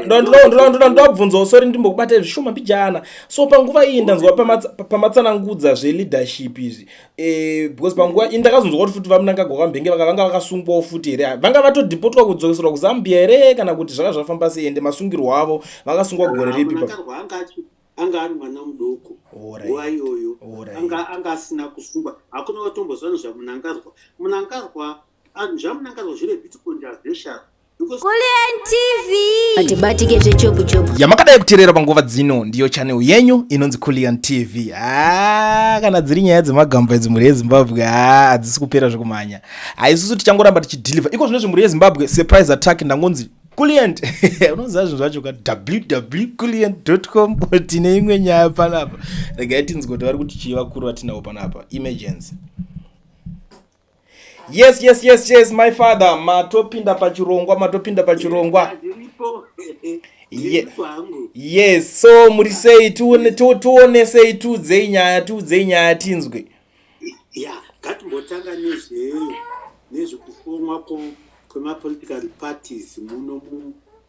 Ndobvunzawo, sorry, ndimbokubata zvishoma mbijana. So panguva iyi ndanzwa pamatsanangudza zveleadership izvi, because panguva iyi ndakazonzwa kuti futi vaMnangagwa vambenge vanga vakasungwawo futi here? Vanga vatodeportwa kudzokeserwa kuZambia here, kana kuti zvanga zvafamba sei? Ende masungirwo avo, vakasungwa gore ripi? Mnangagwa anga ari mwana mudoko nguva iyoyo, anga asina kusungwa. Hakuna watomboziva nezvaMnangagwa. Mnangagwa, zvaMnangagwa zviri bit controversial because Kulian TV. Atibatike zvechopu chopu. Yamakadai kuteerera panguva dzino ndiyo channel yenyu inonzi Kulian TV. Ha, kana dziri nyaya dzemagamba idzi, mhuri yeZimbabwe, ha, hadzisi kupera zvekumhanya. Haisusu tichangoramba tichideliver iko zvino zvemhuri yeZimbabwe. Surprise attack, ndangonzi Kulian, unoziva zvinhu zvacho ka, www.kulian.com. Tine imwe nyaya panapa, regai tinzwe kuti vari kuti chii vakuru vatinavo panapa. Emergency. Yes, my father, matopinda pachirongwa, matopinda pachirongwa. Ndiripo. Ndiripo hangu. Yes, so muri sei? Tionesei, tiudzei nyaya, tiudzei nyaya tinzwe. Ya, ngatimbotanga nezvekuformwa kwemapolitical parties muno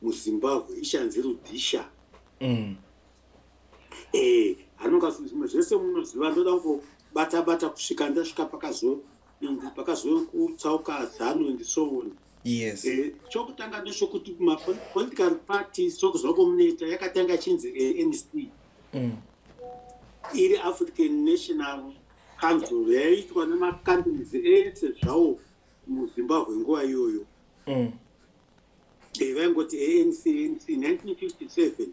muZimbabwe, ishanzi Rhodesia. Hanonga zvimwe zvese munoziva, ndoda kungobata bata kusvika ndasvika pakazokutsauka ZANU and so on. Chokutanga ndechekuti mapolitical parties, sokuziva kwomunoita, yakatanga ichinzi ANC, iri African National Council, yaiitwa nemacountries ese zvawo muZimbabwe nguva iyoyo. Vaingoti ANC, ANC. 1957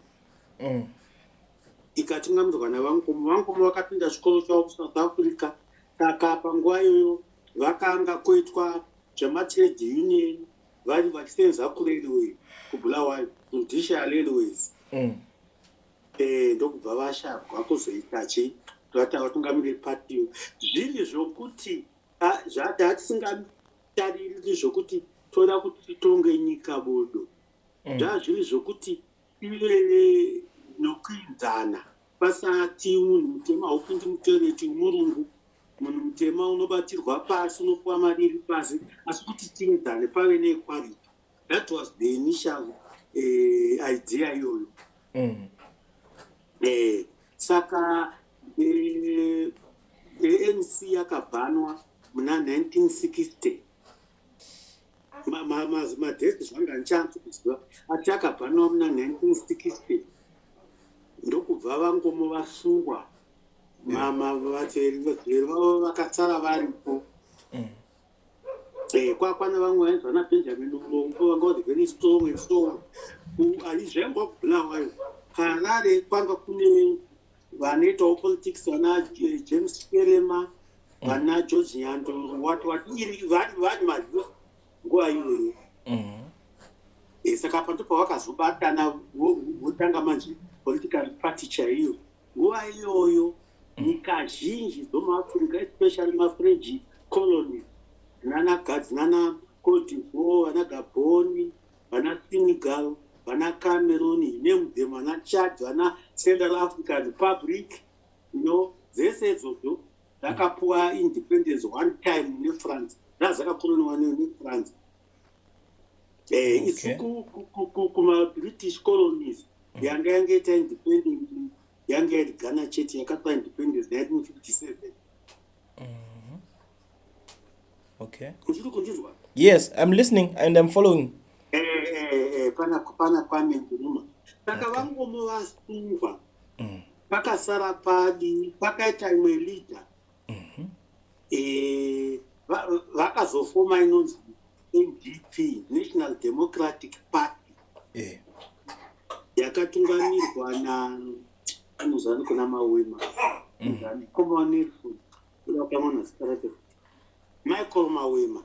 ikatungamidzwa naVaNkomo. VaNkomo vakapinda chikoro chavo kuSouth Africa, saka panguva iyoyo vakanga kuitwa zvematrade union, vari vachisenza kurailway kuBulawayo, Rhodesia Railways. Ndokubva vashabwa kuzoita chi vati vatungamiriri patiyo. Zviri zvokuti zvatatisingataririri zvokuti toda kuti titonge nyika bodo, zvazviri zvokuti tive nokuinzana, pasati munhu mutema haupindi mutoilet murungu, munhu mutema unobatirwa pasi, unopuwa mariri pasi, asi kuti tiinzane, pave neequality. That was the initial idea iyoyo. Saka ANC yakabhanwa muna 1960. Madates zvanga ndichanzi kuziva, asi yakabhanwa muna 1960, ndokubva vaNkomo vasungwa. Vateveri vavo vakasara varipo. Kwakwana vamwe vainzi vana Benjamin Murombo, vanga vari very strong and so on. Zvaingwa kuBulawayo, Harare kwanga kune vanoitawo politics, vana James Chikerema, vana George Nyandoro, what what, iri vari mayouth nguva iyoyo. Saka pato pavakazobatana votanga manje political party chaiyo. Nguva iyoyo nyika zhinji dzomuAfrica, especially maFrench colonies, dzinana Cote d'Ivoire, vana Gabon, vana Senegal, vana Cameroon, name them, vana Chad, vana Central African Republic, dzese idzodzo dzakapuwa independence one time neFrance, dzakakoloniwa neFrance. Isu kumaBritish colonies yanga yange ita independent yanga iri Ghana chete, yakapa independence 1957. Uchiri kundinzwa? Yes, I'm listening and I'm following. Pana Kwame Nkrumah. Saka vaNkomo vasungwa, pakasara padi pakaita imwe leader. Vakazoforma inonzi NDP, National Democratic Party, yakatungamirwa na anozani kuna Mawema, Koma Nelson, kuda zita rake, Michael Mawema.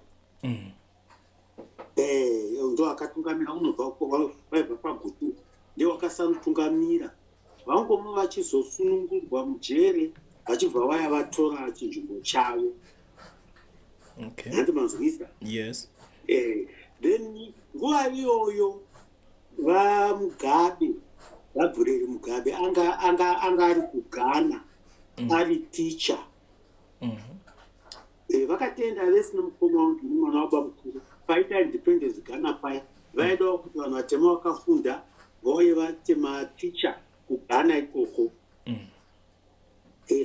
Ndo akatungamira, unobva waibva paGutu, ndiye wakasarutungamira. VaNkomo vachizosunungurwa mujere, vachibva vaya vatora chinzvimbo chavo. Handi manzwisa? Yes. Then nguva iyoyo vaMugabe, VaGabriel Mugabe, anga ari kuGhana, ari ticha. Vakatenda vese nomukoma wangu, nemwana wababa mukuru. Paita independence Ghana paya, vaidawo kuti vanhu vatema vakafunda vauye. vauye vaite maticha kuGhana ikoko.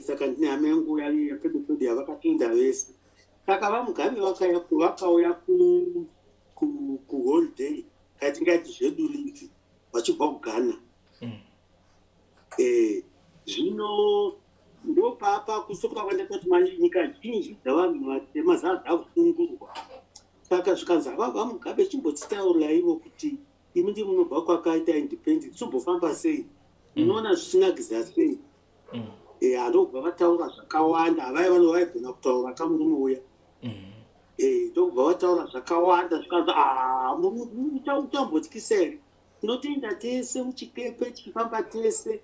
Saka ndine hama yangu yapedo pedo yavakatoenda vese. Saka VaMugabe vakauya kuholiday, katingati zvedu leave, vachibva kuGhana. Zvino ndopapa kusokwa kwandakati manje nyika zhinji dzavanhu vatema dzaa dzakusunungurwa. Saka zvikanzi, "Ava VaMugabe, chimbotitauraivo kuti imi ndi munobva kwakaita independence, chimbofamba sei, munoona zvichinakidza sei?" Ndokubva vataura zvakawanda. Havai vanhu vaigona kutaura kamurume uya. Ndokubva vataura zvakawanda, zvikanzi, "Ah, uchambotyisa here? Tinotoenda tese muchikepe, tichifamba tese,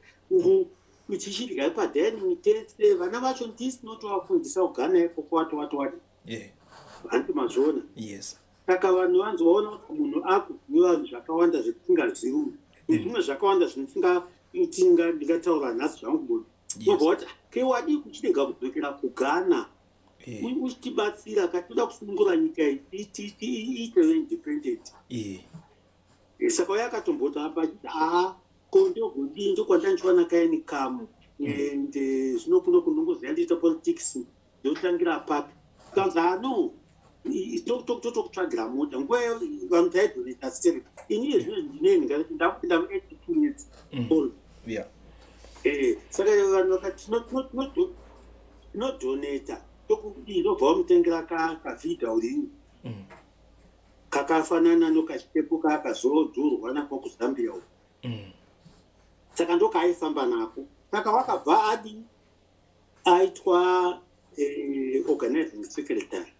tichidya padining tese. Vana vacho ndisi tinotovafundisa kuGhana ikoko." Wati wati wati. Hanti mazviona? Yes. Saka vanhu vanzi vaona kuti munhu akuziva zvakawanda zvetisingazivi, nezvimwe zvakawanda zvinotinga ndingataura nhasi zvangu bodi. Obva wati, "Ke wadii kuchirega kudzokera kuGhana uchitibatsira katinoda kusunungura nyika iyi, iiteve independent?" Saka uye akatomboti apa achiti, "Aa, ko ndogodii? Ndokwandanga kaini kamu, and zvino kuno kunongoziva ndiita politics, ndotangira papi?" Kanzi, "Ano totokutsvagira mota." Nguva iyo vanhu taidonata sterek. Ini zvino ndine ndingati ndakupinda mu82 years old. Saka vanhu vakati, "Tinodonata, tokudii?" Ndobva vamutengera kaVW kakafanana nokachitepo kaakazodzurwa nako kuZambia uko. Saka ndokaaifamba nako. Saka wakabva adi aitwa organizing secretary.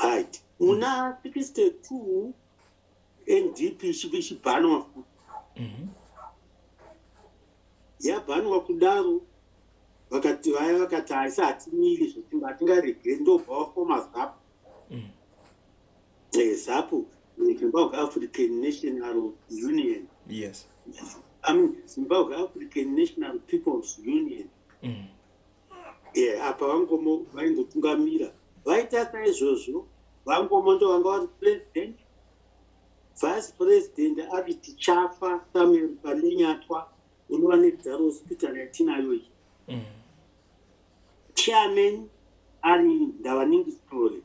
Right, muna 62 NDP ichibhanwa futi. Yabhanwa kudaro, vakati vaya vakati, "Haisi, hatimiri zvetinga, hatingaregeri." Ndobva wafoma ZAPU. ZAPU, Zimbabwe African National Union. I mean, Zimbabwe African National People's Union. Yeah, apa VaNkomo vaingotungamira. Vaita saizvozvo, VaNkomo ndo vanga vari president, vice president ari Tichafa Samuel Parirenyatwa, unova neZaro Hospital yatinayo iyi. Chairman ari Ndavaningi Sithole.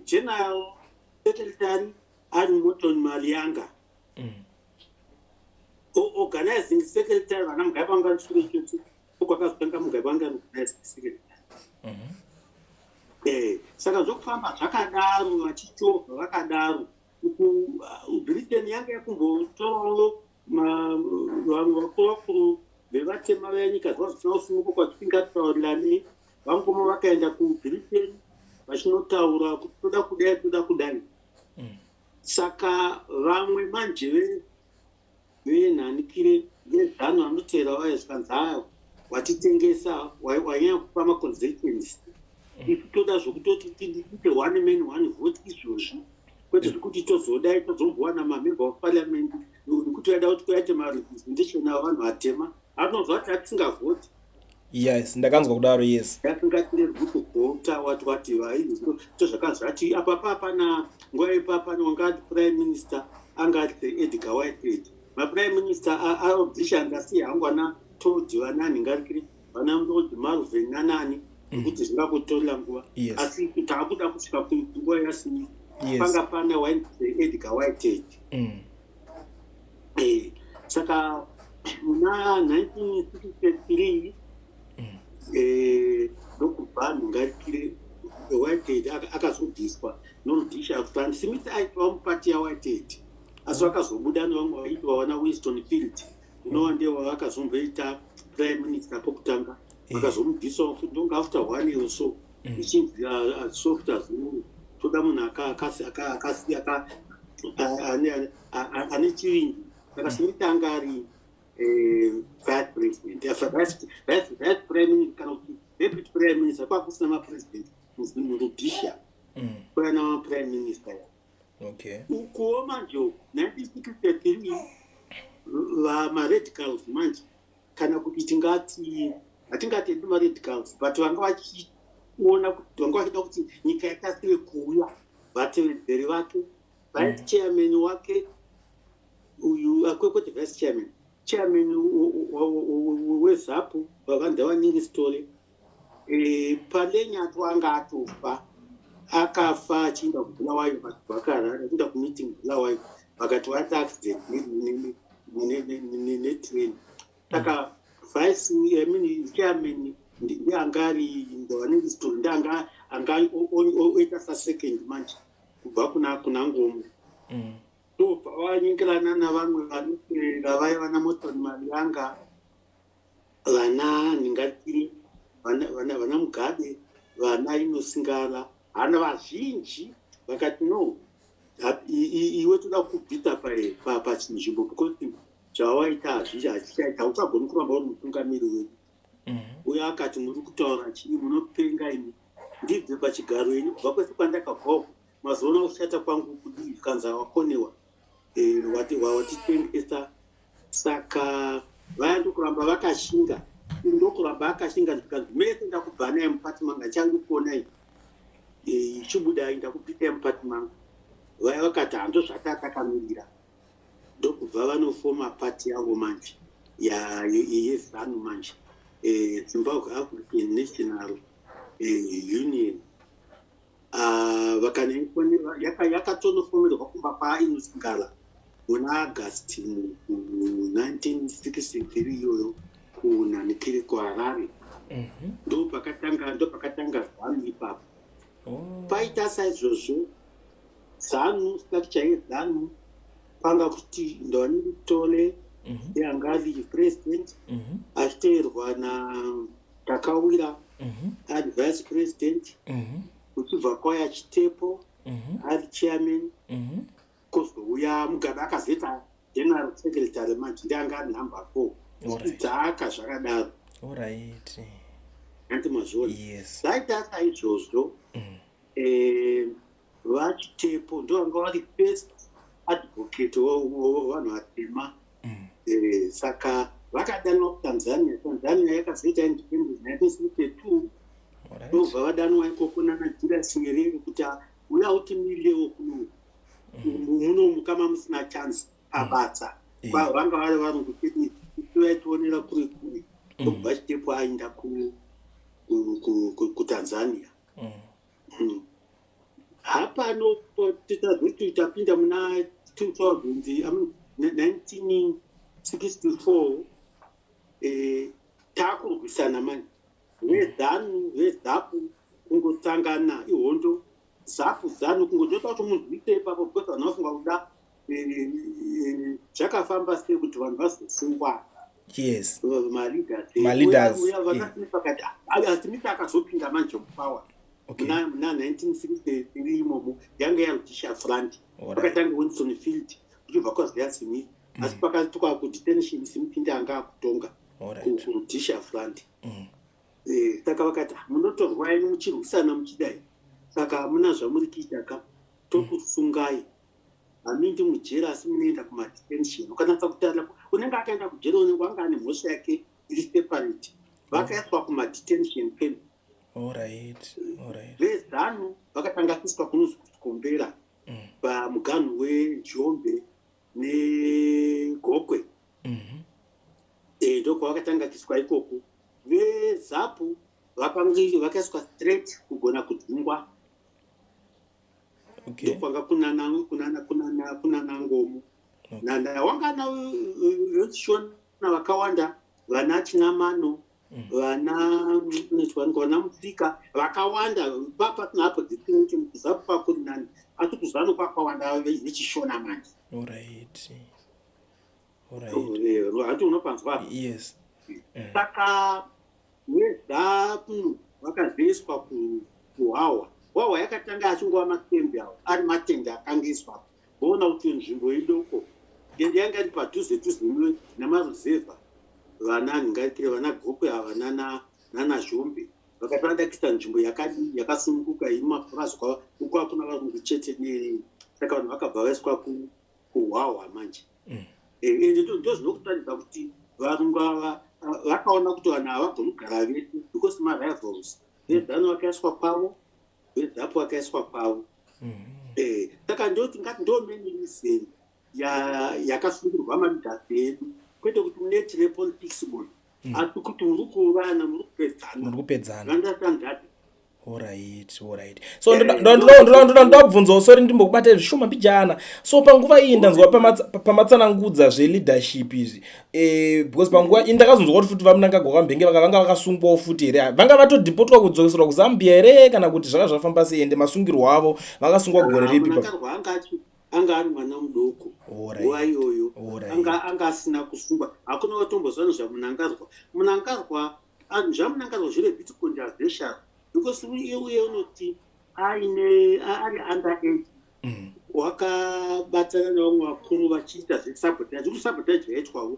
General secretary ari Morton Malianga. Organizing secretary vana Mugabe vanga shure chose, kwakazotanga Mugabe vanga organizing secretary. Saka zvokufamba zvakadaro, vachichovha vakadaro uku, Britain yanga yakumbotorawo vamwe vakuru vakuru vevatema venyika dzava dzisina kusununguka kwatisingataurirane. VaNkomo vakaenda kuBritain vachinotaura kuti toda kudai, toda kudai. Saka vamwe manje venhanikire veZANU vanoteera vaya, zvikanzi, "Aya watitengesa, wanyanya kupa maconcessions. Isu toda zvokutoti tiite one man, one vote izvozvi, kwete zvekuti tozodai tozombowana mamember of parliament, nekuti vaida kuti kuyaite marepresentation avanhu vatema." Anonzwa kuti hatisingavhoti. Yes, ndakanzwa kudaro, yes. Yasingatenderwi kuvhota, wati wati tozvakanzi zvati apa papana nguva ipapana wanga ati prime minister anga ati Edgar Whitehead. Maprime minister aobvisha, ndasiya hangu ana Todd, vanani ngarikiri, vana Lord Malvern nanani, nekuti zvingakutorera nguva. Asi taakuda kusvika kunguva yaSmith. Panga pana wainzi Edgar Whitehead. Saka muna 1963 ndokubva nhungarikire Whitehead akazobviswa noRhodesia Front. Smith aitwa mupati yaWhitehead, asi vakazobuda nevamwe vaitwa vana Winston Field, unova ndiye wavakazomboita prime minister pokutanga. Vakazomubvisawo futi ndonga after one year or so, ichinzi soft azuru, toda munhu ane chivindi. Saka Smith anga ari vice president, vice prime minister, kana kuti deputy prime minister. Kwakusina mapresident muRhodesia, kwaiva namaprime minister. Ukuwo manje uku 1963 vamaradicals manje, kana kuti tingati, hatingati edu maradicals, but vanga vachiona kuti vanga vachida kuti nyika ikasire kuuya, vatevedzeri vake. Vice chairman wake uyu, kwete vice chairman, chairman weZAPU vaVaNdabaningi Sithole, Parirenyatwa anga atofa. Akafa achienda kuBulawayo, vakarara achienda kumeeting Bulawayo, vakati waita accident netrain. Saka vice, I mean, chairman ndianga ari Ndabaningi Sithole, ndianga anga oita sasecond manje kubva kuna Nkomo. Ndobva vanyengerana navamwe vanotevera vaya, vana Morton Mavhanga, vana Ningatiri, vana Mugabe, vana Enos Ngara, hana vazhinji. Vakati, "No, iwe toda kubvisa pachinzvimbo because zvawaita hazvichaita, hauchagoni kuramba uri mutungamiri wedu." Uyo akati, "Muri kutaura chii? Munopenga imi. Ndibve pachigaro ini? Kubva kwese kwandakabvawo, mazoona kushata kwangu kudii?" Kanzi, "Wakonewa, watitengesa." Saka vaya ndokuramba vakashinga, ndokuramba akashinga. Zvikanzi, "Mese ndakubva naye mupati mangu, handichandikuonai, ichibudai, ndakubvisai mupati mangu." Vaya vakati, "Hando zvatakamirira." Ndokubva vanofoma pati yavo manje yeZANU manje, Zimbabwe African National Union. Yakatonofomerwa kumba kwaEnos Ngara muna August 1963 iyoyo, kunanikiri kuHarare. Ndo pakatanga ZANU ipapo. Paita saizvozvo, ZANU, structure yeZANU panga kuti Ndabaningi Sithole anga ari president, achiteerwa naTakawira ari vice president, kuchibva kwaya Chitepo ari chairman, kwozouya Mugabe akazoita general secretary manje, ndianga ari number 4. Dzaka zvakadaro. Anti mazviona? Yes. Zaita saizvozvo. VaChitepo ndo vanga vari first advocate wevanhu vatema. Saka vakadanwa kuTanzania. Tanzania yakazoita independence 1962. Ndobva vadanwa ikoko nana Julius Nyerere kuti, "Uya utimirirewo kuno muno mukama musina chance pabasa." Vanga vari varungu chete, vaitionera kure kure. Ndobva Chitepo aenda kuTanzania. Hapano titazoti tapinda muna 2000, I mean, 1964, taakurwisana mani, veZANU, veZAPU kungosangana, ihondo ZAPU ZANU. Kungotoita kuti munhu uite ipapo, because vanhu vafunga kuda zvakafamba sei kuti vanhu vazosungwa. Maleaders. Ma-leaders. Vakati Smith akazopinda manje mupower muna 1963 imomo. Yanga yaRhodesia Front. Pakatanga Winston Field, kuchibva kwazoya Smith, asi pakati kudetention Smith ndiye anga akutonga kuRhodesia Front. Saka vakati, "Ah, munotorwa imi muchirwisana muchidai, saka hamuna zvamuri kuita ka, tokusungai. Hamindi mujeri, asi munoenda kumadetention." Ukanatsa kutarira, unenge akaenda kujeri unenge wanga ane mhosva yake iri separate. Vakaiswa kumadetention camp. VeZANU vakatanga kuiswa kunonzi kuSikombela, pamuganhu weZhombe neGokwe. Ndokwavakatanga kuiswa ikoko. VeZAPU vakange vakaiswa straight kugona kudzingwa. Ndokwanga kunana Nkomo. Wangana vechishona vakawanda, vana Chinamano, vana vana Mutsika vakawanda. Papasina apo dzikuti kuZAPU kwakuri nani, asi kuZANU kwakawanda vechishona manje. Hati unopanzwa apa? Yes. Saka veZAPU vakazoiswa kuHwahwa. Hwahwa yakatanga achingova makembi awo, ari matende akangiswa. Voona kuti nzvimbo idoko, ende yanga iri padhuze dhuze namaruzevha, vana Nhingaikire, vana Gokwe ava, nana Zhombe. Vakati vanoda kuita nzvimbo yakadii, yakasununguka, iri mapurazi, uko hakuna varungu chete. Saka vanhu vakabva vaiswa kuHwahwa manje. Ende ndo zvinokutaridza kuti varungu ava vakaona kuti vanhu havagoni kugara vese because marivals. VeZANU vakaiswa kwavo, veZAPU vakaiswa kwavo. Saka ndoti ngati ndo main reason yakasungirwa maleaders edu, kwete kuti munetire politics munhu, asi kuti muri kuurana, muri kupedzana. Muri kupedzana. Understand that? Alright, so ndoda kubvunzawo, sorry, ndimbokubata zvishoma mbijana. So panguva iyi ndanzwa pamatsanangudza zveleadership izvi, because panguva iyi ndakazonzwa kuti futi vaMnangagwa vambenge vanga vakasungwawo futi here? Vanga vatodhipotwa kudzokeserwa kuZambia here, kana kuti zvanga zvafamba sei? Ende masungirwo avo, vakasungwa gore ripi? Mnangagwa anga ari mwana mudoko nguva iyoyo. Anga asina kusungwa. Hakuna watomboziva nezvaMnangagwa. Mnangagwa, zvaMnangagwa zviri bit controversial because uye unoti aine ari under age, wakabatana nevamwe vakuru vachiita zvesabotage. Kusabotage yaitwawo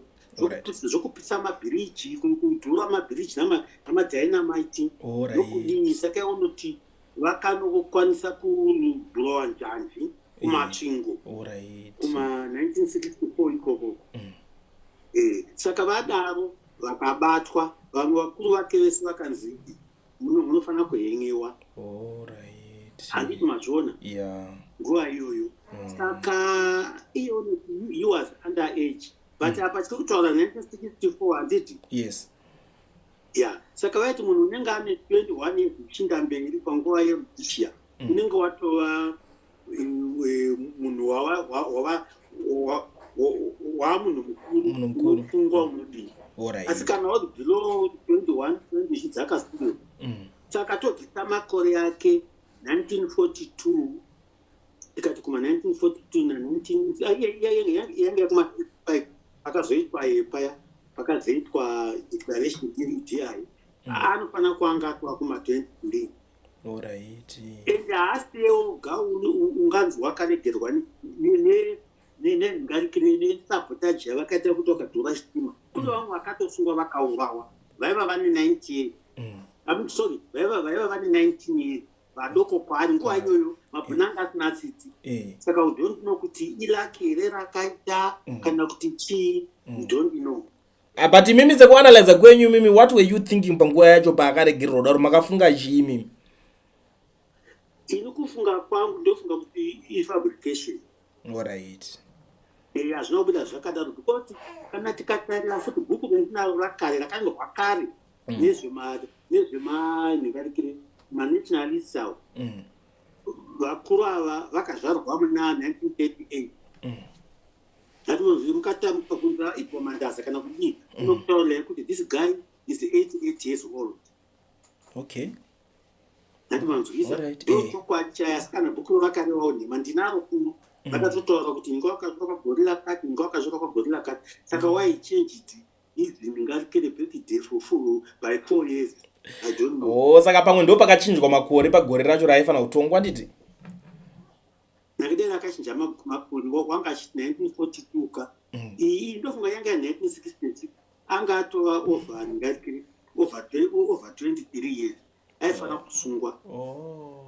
zvokupisa mabhiriji, kudhura mabhiriji namadynamite nokudini. Saka unoti vakanokwanisa kudhurowa njanji kuMasvingo kuma-1964 ikoko. Saka vadaro vakabatwa vamwe vakuru vake vese, vakanzi munofanira kuhengewa. Handiti mazviona? Nguva iyoyo. Saka iyo he was under age, but apa tiri kutaura 1964, handiti? Yes. Ya, saka vaiti munhu unenge ane 21 years uchinda mberi panguva yeRhodesia, unenge watova munhu waamunhu mukuru, unofungwa, unodii. Asi kana uri below 21, 20 ichidzaka still. Saka tobvisa makore ake 1942, tikati kuma 1942 na19 yange yakuma 5 akazoitwa paya pakazoitwa declaration yeUDI, anofanira kuanga atova kuma 23. Ende haasi oga unganzi wakaregerwa nesabotage yavakaita kuti vakadhura chitima. Kune vamwe vakatosungwa vakaurawa, vaiva vane 90 years. I'm sorry, vaiva vane 19 years, vadoko kwaari nguva iyoyo. Mabhunu anga asina tsitsi. Saka we don't know kuti iluck here rakaita kana kuti chii, we don't know. Ah, but imimi, sekuanalyza kwenyu mimi, what were you thinking panguva yacho paakaregererwa daro? Makafunga chii mimi? Ini kufunga kwangu, ndofunga kuti ifabrication. Hazvina kubuda zvakadaro because kana tikatarira futi bhuku rendinaro rakare, rakanyorwa kare, nezvemanhingarikire manationalists avo, vakuru ava vakazvarwa muna 1938. Ngatinonzi mukatakunza Ibbo Mandaza kana kudii, unokutaurirai kuti this guy is 88 years old. Ngatimanzwisa. Ndochokwadi chaya. Asi kana bhuku rakarevawo nhema, ndinaro kuno, vakatotaura kuti inga wakazvarwa gore rakati, inga wakazvarwa gore rakati. Saka why change it even ngarikere birthday for by 4 years? I don't know. Oh, saka pamwe ndo pakachinjwa makore pagore racho raaifanira kutongwa, nditi? Nakidai akachinja makore, wanga achiti 1942 ka. Iyi ndofunga yanga ya 1966, anga atova over ngarikere over 23 years, aifanira kusungwa.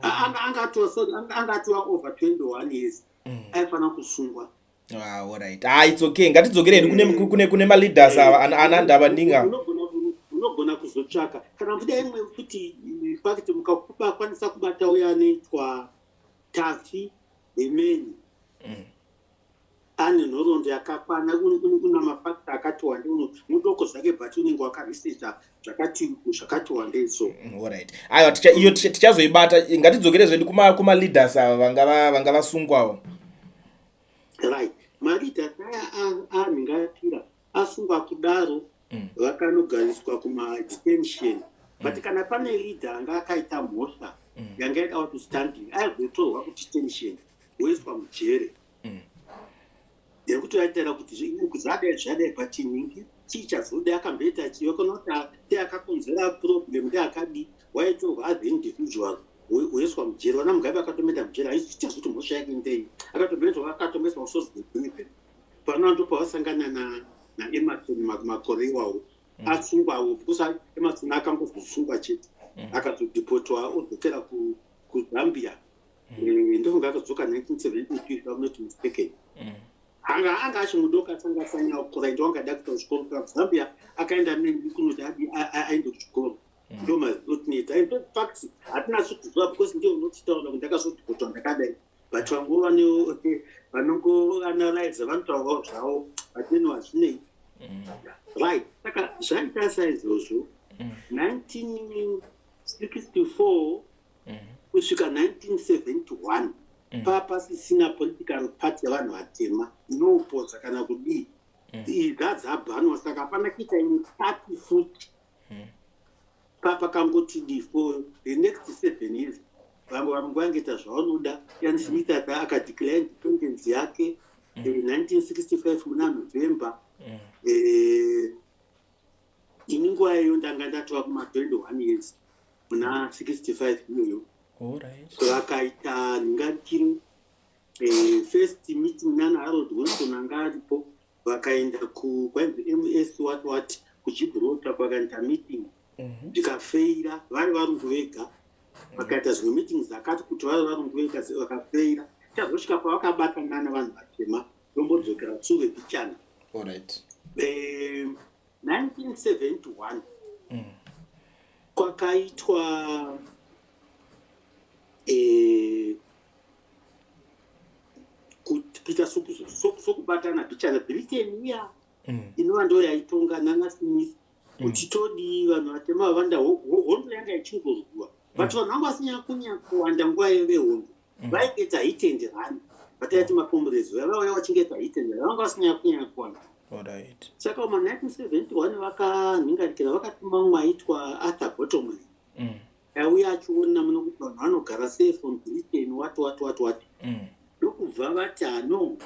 Anga atova, sorry, anga atova over 21 years, aifanira kusungwa. Ah, alright. Ah, it's okay. Ngatidzokereni kune maleaders ava ana Ndabaningi. Unogona kuzotsvaka kana muchida imwe futi fact, mukakwanisa kubata uya anoitwa Tafi Hemeni. Ane nhoroondo yakakwana, una mafacts akati wandei, mudoko zvake, but unenge wakaresearcha zvakati wandei, so. Alright, aiwa, iyo tichazoibata. Ngatidzokere zvedu kumaleaders ava vanga vasungwawo. Right, maleaders aya anhingatira asungwa kudaro, vakanogariswa kumadetention, but kana pane leader anga akaita mhosva yanga yaida outstanding, aizotorwa kudetention woiswa mujere yekuti vaitaura kuti zvadai zvadai, but nhingi chii chazodai, akamboita chii, vakona kuti ndeakakonzera problem, ndeakadi, waitorwa as individual woiswa mujere. Vana Mugabe akatomenda mujere, haichazoti mhosva yake ndei, akatomboendwa, akatomboiswa kuSalisbury. Pana ndo pavasangana naEmmerson makore iwawo asungwawo, because Emmerson akangozosungwa chete, akazodhipotwa odzokera kuZambia. Ndofunga akadzoka 1972, if I'm not mistaken. Anga achimudoka, asanga asanyanya kukura, ende wanga ada kuita kuchikoro kuZambia, akaenda neni kunoti aende kuchikoro. Ndo mazinotineta. In fact hatina kuziva because ndiyo unotitaura kuti ndakazodhipotwa ndakadai. But vangu vanongoanalyze vanotaurawo zvavo, but then hazvinei. Right, saka zvaita saizvozvo 1964 kusvika 1971 papasisina political party yavanhu vatema inoopposa kana kudii. Dzadzabhanwa, saka hapana kuita imwe party futi. Papakangoti for the next 7 years vamwe varungu vangoita zvavanoda. Ian Smith akadeclare independence yake 1965 muna November. Ini nguva iyoyo ndanga ndatova kuma21 years muna 65 iyoyo. Vakaita nhingatiro first meeting nana Harold Wilson anga aripo. Vakaenda kwainzi MS what what kuGibraltar, kwakaita meeting zvikafeira vari varungu vega. Vakaita zvimwe meetings akati kuti vari varungu vega, vakafeira. Chazosvika pavakabatana navanhu vatema, tombodzokera sure bichana. 1971 kwakaitwa kuita sokubatana bichana. Britain iya inova ndo yaitonga nana Smith kuti todii, vanhu vatema vavanda. Hondo yanga ichingorwiwa, but vanhu vanga vasinyanya kunyanya kuwanda. Nguva yevehondo vaingoita hit and run, vataiti macomrades vaiva vachingoita hit and run, vanga vasinyanya kunyanya kuwanda. Saka muma 1971 vakanhingarikira, vakatuma mumwe aitwa Arthur Bottomley. Aiuya achiona muno kuti vanhu vanogara sei from Britain, what what what what. Ndokubva vati hano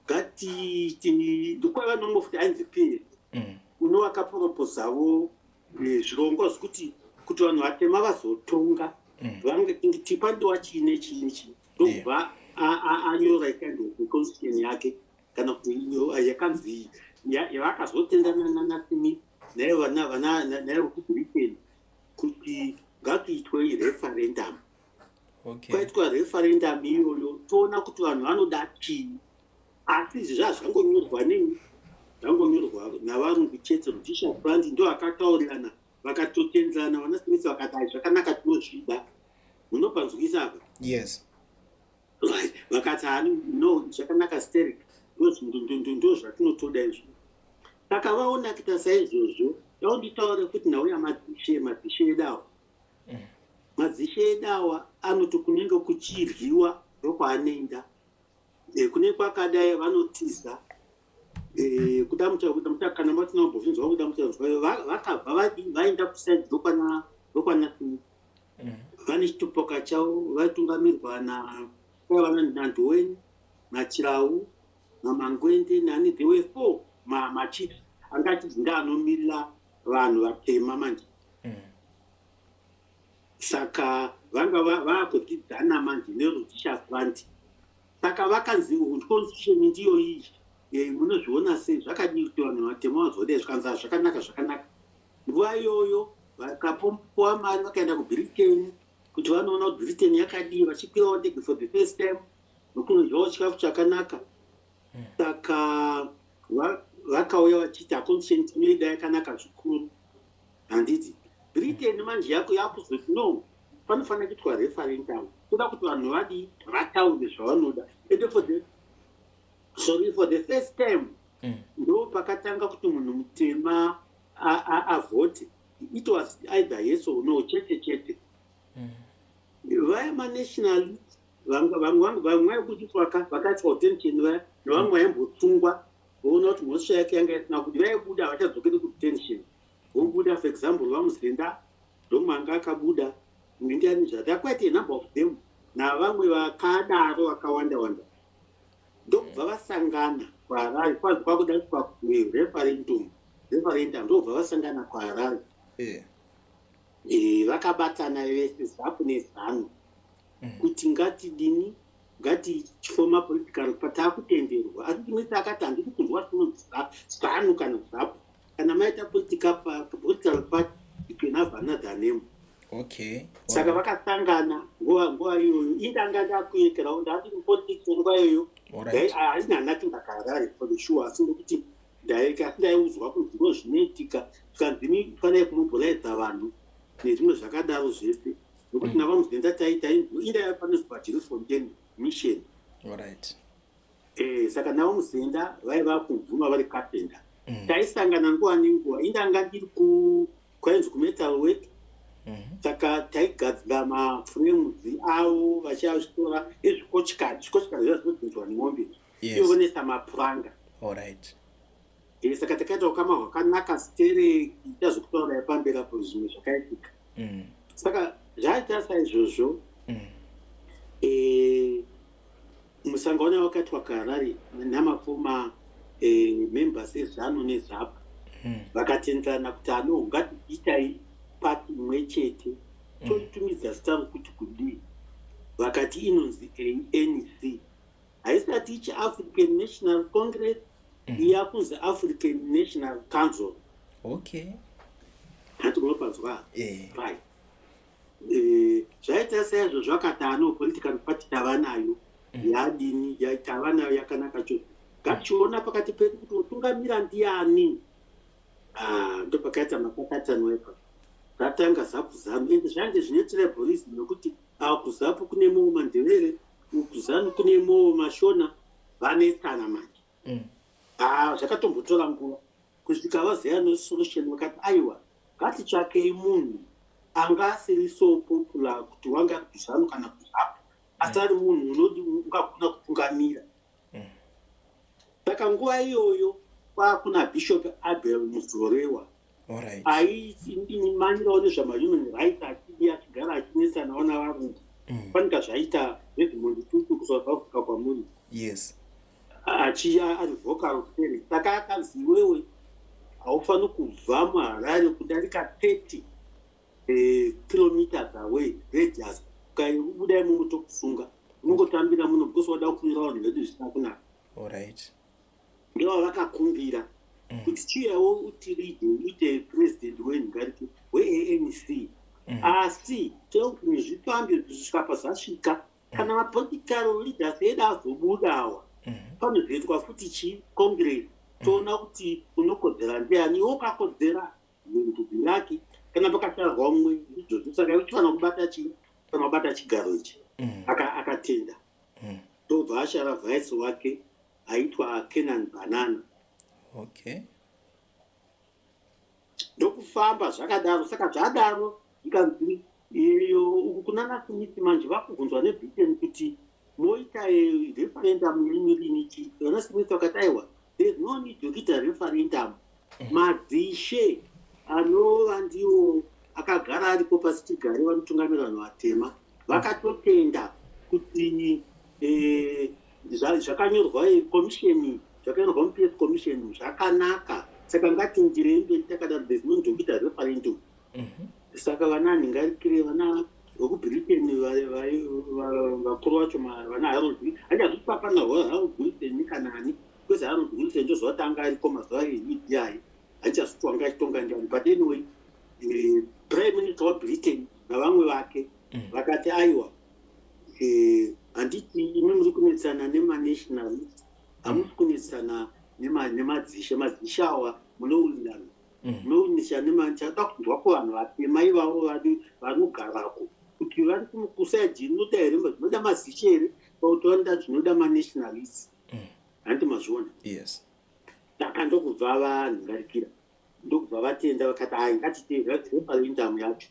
ngatiti ndokwaiva nomwe futi ainzi Peel unovakaproposavo zvirongwa zvekuti kuti vanhu vatema vazotonga vange tipandiwa chii nechii nechii. Ndokubva anyora kind of constitution yake, kana kuti iyo yakanzi yavakazotendana naSmith naye vekuBritain kuti ngatuitwe referendum. Kwaitwa referendum iyoyo, toona kuti vanhu vanoda chii. Asi izvi zvaa zvangonyorwa nei? Zvangonyorwa navarungu chete. Rhodesia Front ndo akataurirana, vakatotenderana. Vana Smith vakati, "Ai, zvakanaka, tinozvida." Munopanzwisa apa? Yes. Right. Vakati, "Hani, no, zvakanaka sterek, ndo zvatinotoda izvo." Saka vaona kuita saizvozvo, daunditaure kuti nhau yamadzishe, madzishe edawa, madzishe edawa anoti kunenge kuchiryiwa ndokwaanoenda. Kune kwakadai vanotiza. Kuda kana matina kumbozvinzwa, kuda muchanzwa vakabva vaenda kuside rokwana Smith. Vane chitopoka chavo, vaitungamirwa na naNdoweni, naChirau, naMangwende, nani. There were four machiefs anga achinzi ndeanomirira vanhu vatema manje. Saka vanga vakudzidzana manje neRhodesia Front. Saka vakanzi constitution ndiyo iyi, munozviona sei? Zvakadii kuti vanhu vatema vazodai? Zvikanzi, "Ah, zvakanaka, zvakanaka." Nguva iyoyo vakapowa mari, vakaenda kuBritain kuti vanoona kuti Britain yakadii, vachikwirawo ndege for the first time nokunodyawo chikafu chakanaka. Saka vakauya vachiti constitution tinoida, yakanaka zvikuru, handiti? Britain manje yako yakuzoti no, panofanira kuitwa referendum, toda kuti vanhu vadii, vataure zvavanoda. Ende for the, sorry, for the first time ndo pakatanga kuti munhu mutema avhote. It was either yes or no chete chete. Vaya manational vamwe vaikuti vakaitwa detention vaya, nevamwe vaimbosungwa, voona kuti mhosva yake yanga isina kuti, vaibuda, havachadzokeri kudetention, vobuda. For example, vaMuzenda ndomwe anga akabuda, ndiani zvada, quite a number of them, navamwe vakadaro vakawanda wanda. Ndokubva vasangana kuHarare, kwanzi kwakuda kuitwa referendum. Referendum, ndokubva vasangana kuHarare. Vakabatana vese, ZAPU neZANU, kuti ngatidini, ngatichifoma political party, akutenderwa. Asi Smith akati, "Handidi kunzwa tinonzi ZANU kana ZAPU. Kana maita political party, you can have another name." Saka vakasangana nguva iyoyo. Indanga ndakuekerawo, ndandiri mupolitics nguva iyoyo. Haina handati ndakaharare for the sure, asi ndokuti ndaeka, asi ndaiudzwa kuti ndo zvinoitika. Zvikanzi, "Fanai kumobiliza vanhu," nezvimwe zvakadaro zvese. Nokuti Nokuti navaMuzenda taita inda panozwa Driefontein Mission. Alright. Saka navo Muzenda vaiva kuMvuma vari carpenter. Taisangana nguva nenguva. Indanga ndiri ku kwainzi kumetal work. Saka taigadzira maframes avo vachiatora ezvikochikari. Zvikochikari zviya zvinodhonzwa nemombe. Ivo vonoisa mapuranga. Alright. Saka takaita ukama hwakanaka stereki tazokutaurai pamberi apo zvimwe zvakaitika. Saka zvaita saizvozvo, musangano wakaitwa kuHarare namaformer members eZANU neZAPU, vakatenderana kuti ano ngatiitai pati imwe chete, toitumidza zita rokuti kudii. Vakati inonzi ANC. Haisati ichi African National Congress, yakunzi African National Council. Hati kunopanzwa? Right. Zvaita saizvo zvakati ano political party tava nayo yadini, tava nayo yakanaka chose. Ngatichiona pakati pedu kuti utungamira ndiani. Ah, ndopakaita makakatanwa ipapo. Ratanga ZAPU ZANU, ende zvange zvine tribalism, nekuti ava kuZAPU kune mowo maNdevere, kuZANU kune mowo maShona, vanetsana manje. Ah, zvakatombotora nguva kusvika vaziva nesolution. Vakati aiwa, ngatitsvakei munhu anga asiri so popular kuti wanga ari kuZANU kana kuZAPU, asi ari munhu unodi ungagona kutungamira. Saka nguva iyoyo kwakuna Bishop Abel Muzorewa, aimanyirawo nezvamahuman rights, achidi achigara achinetsanawo navarungu, fanika zvaita Desmond Tutu kuSouth Africa kwamuri. Achiya ari vocal seri. Saka akanzi, iwewe haufaniri kubva muHarare kudarika 30 kilometers away radius. Ukabuda imomo tokusunga. Unongotambira muno because wada kukwira vanhu vedu zvisina kunaka. Ndova vakakumbira kuti chiuyawo utileade, uite president wenhingarike weANC, asi toda kuti zvifambe kusvika pazvasvika. Kana mapolitical leaders edu azobudawa, panozoitwa futi chi congress, toona kuti unokodzera ndiani. Iwe ukakodzera nduraki, kana pakasharwa umwe ndizvozvo. Saka uchifanira kubata chii? Fanira kubata chigaro ichi. Akatenda, ndobva ashara vice wake aitwa Kenan Banana. Ndokufamba zvakadaro. Saka zvadaro zvikanzi iyo uku kuna naSmith manje vakubvunzwa neBritain kuti moita referendum yenyu rini chii. Vana Smith vakati aiwa, there is no need yokuita referendum. Madzishe anova ndiwo akagara aripo pasi chigare, vanotungamira vanhu vatema, vakatotenda kuti zvakanyorwa commission, zvakanyorwa muPS Commission zvakanaka, saka ngatindirei mberi takadaro. There is no need yokuita referendum. Saka vana nhingarikire, vana vekuBritain, vakuru vacho, vana Harold, handiazviti papana Harold Wilson kana ani, kwese Harold Wilson ndozvatanga ariko mazuva eidi, handichazviti wanga achitonga ndiani. But anyway, prime minister waBritain navamwe vake vakati aiwa, handiti imi muri kunetsana nemanationalist, hamusi kunetsana nemadzishe. Madzishe awa munowirirana, munowirirana. Chada kunzwa kuvanhu vatema ivavo vanogarako kuti vari kuside inoda here zvinoda madzishe here, pakuti vanoda zvinoda manationalist. Handiti mazviona? Yes. Saka ndokubva vanhingarikira, ndokubva vatenda, vakati hai, ngatite referendum yacho.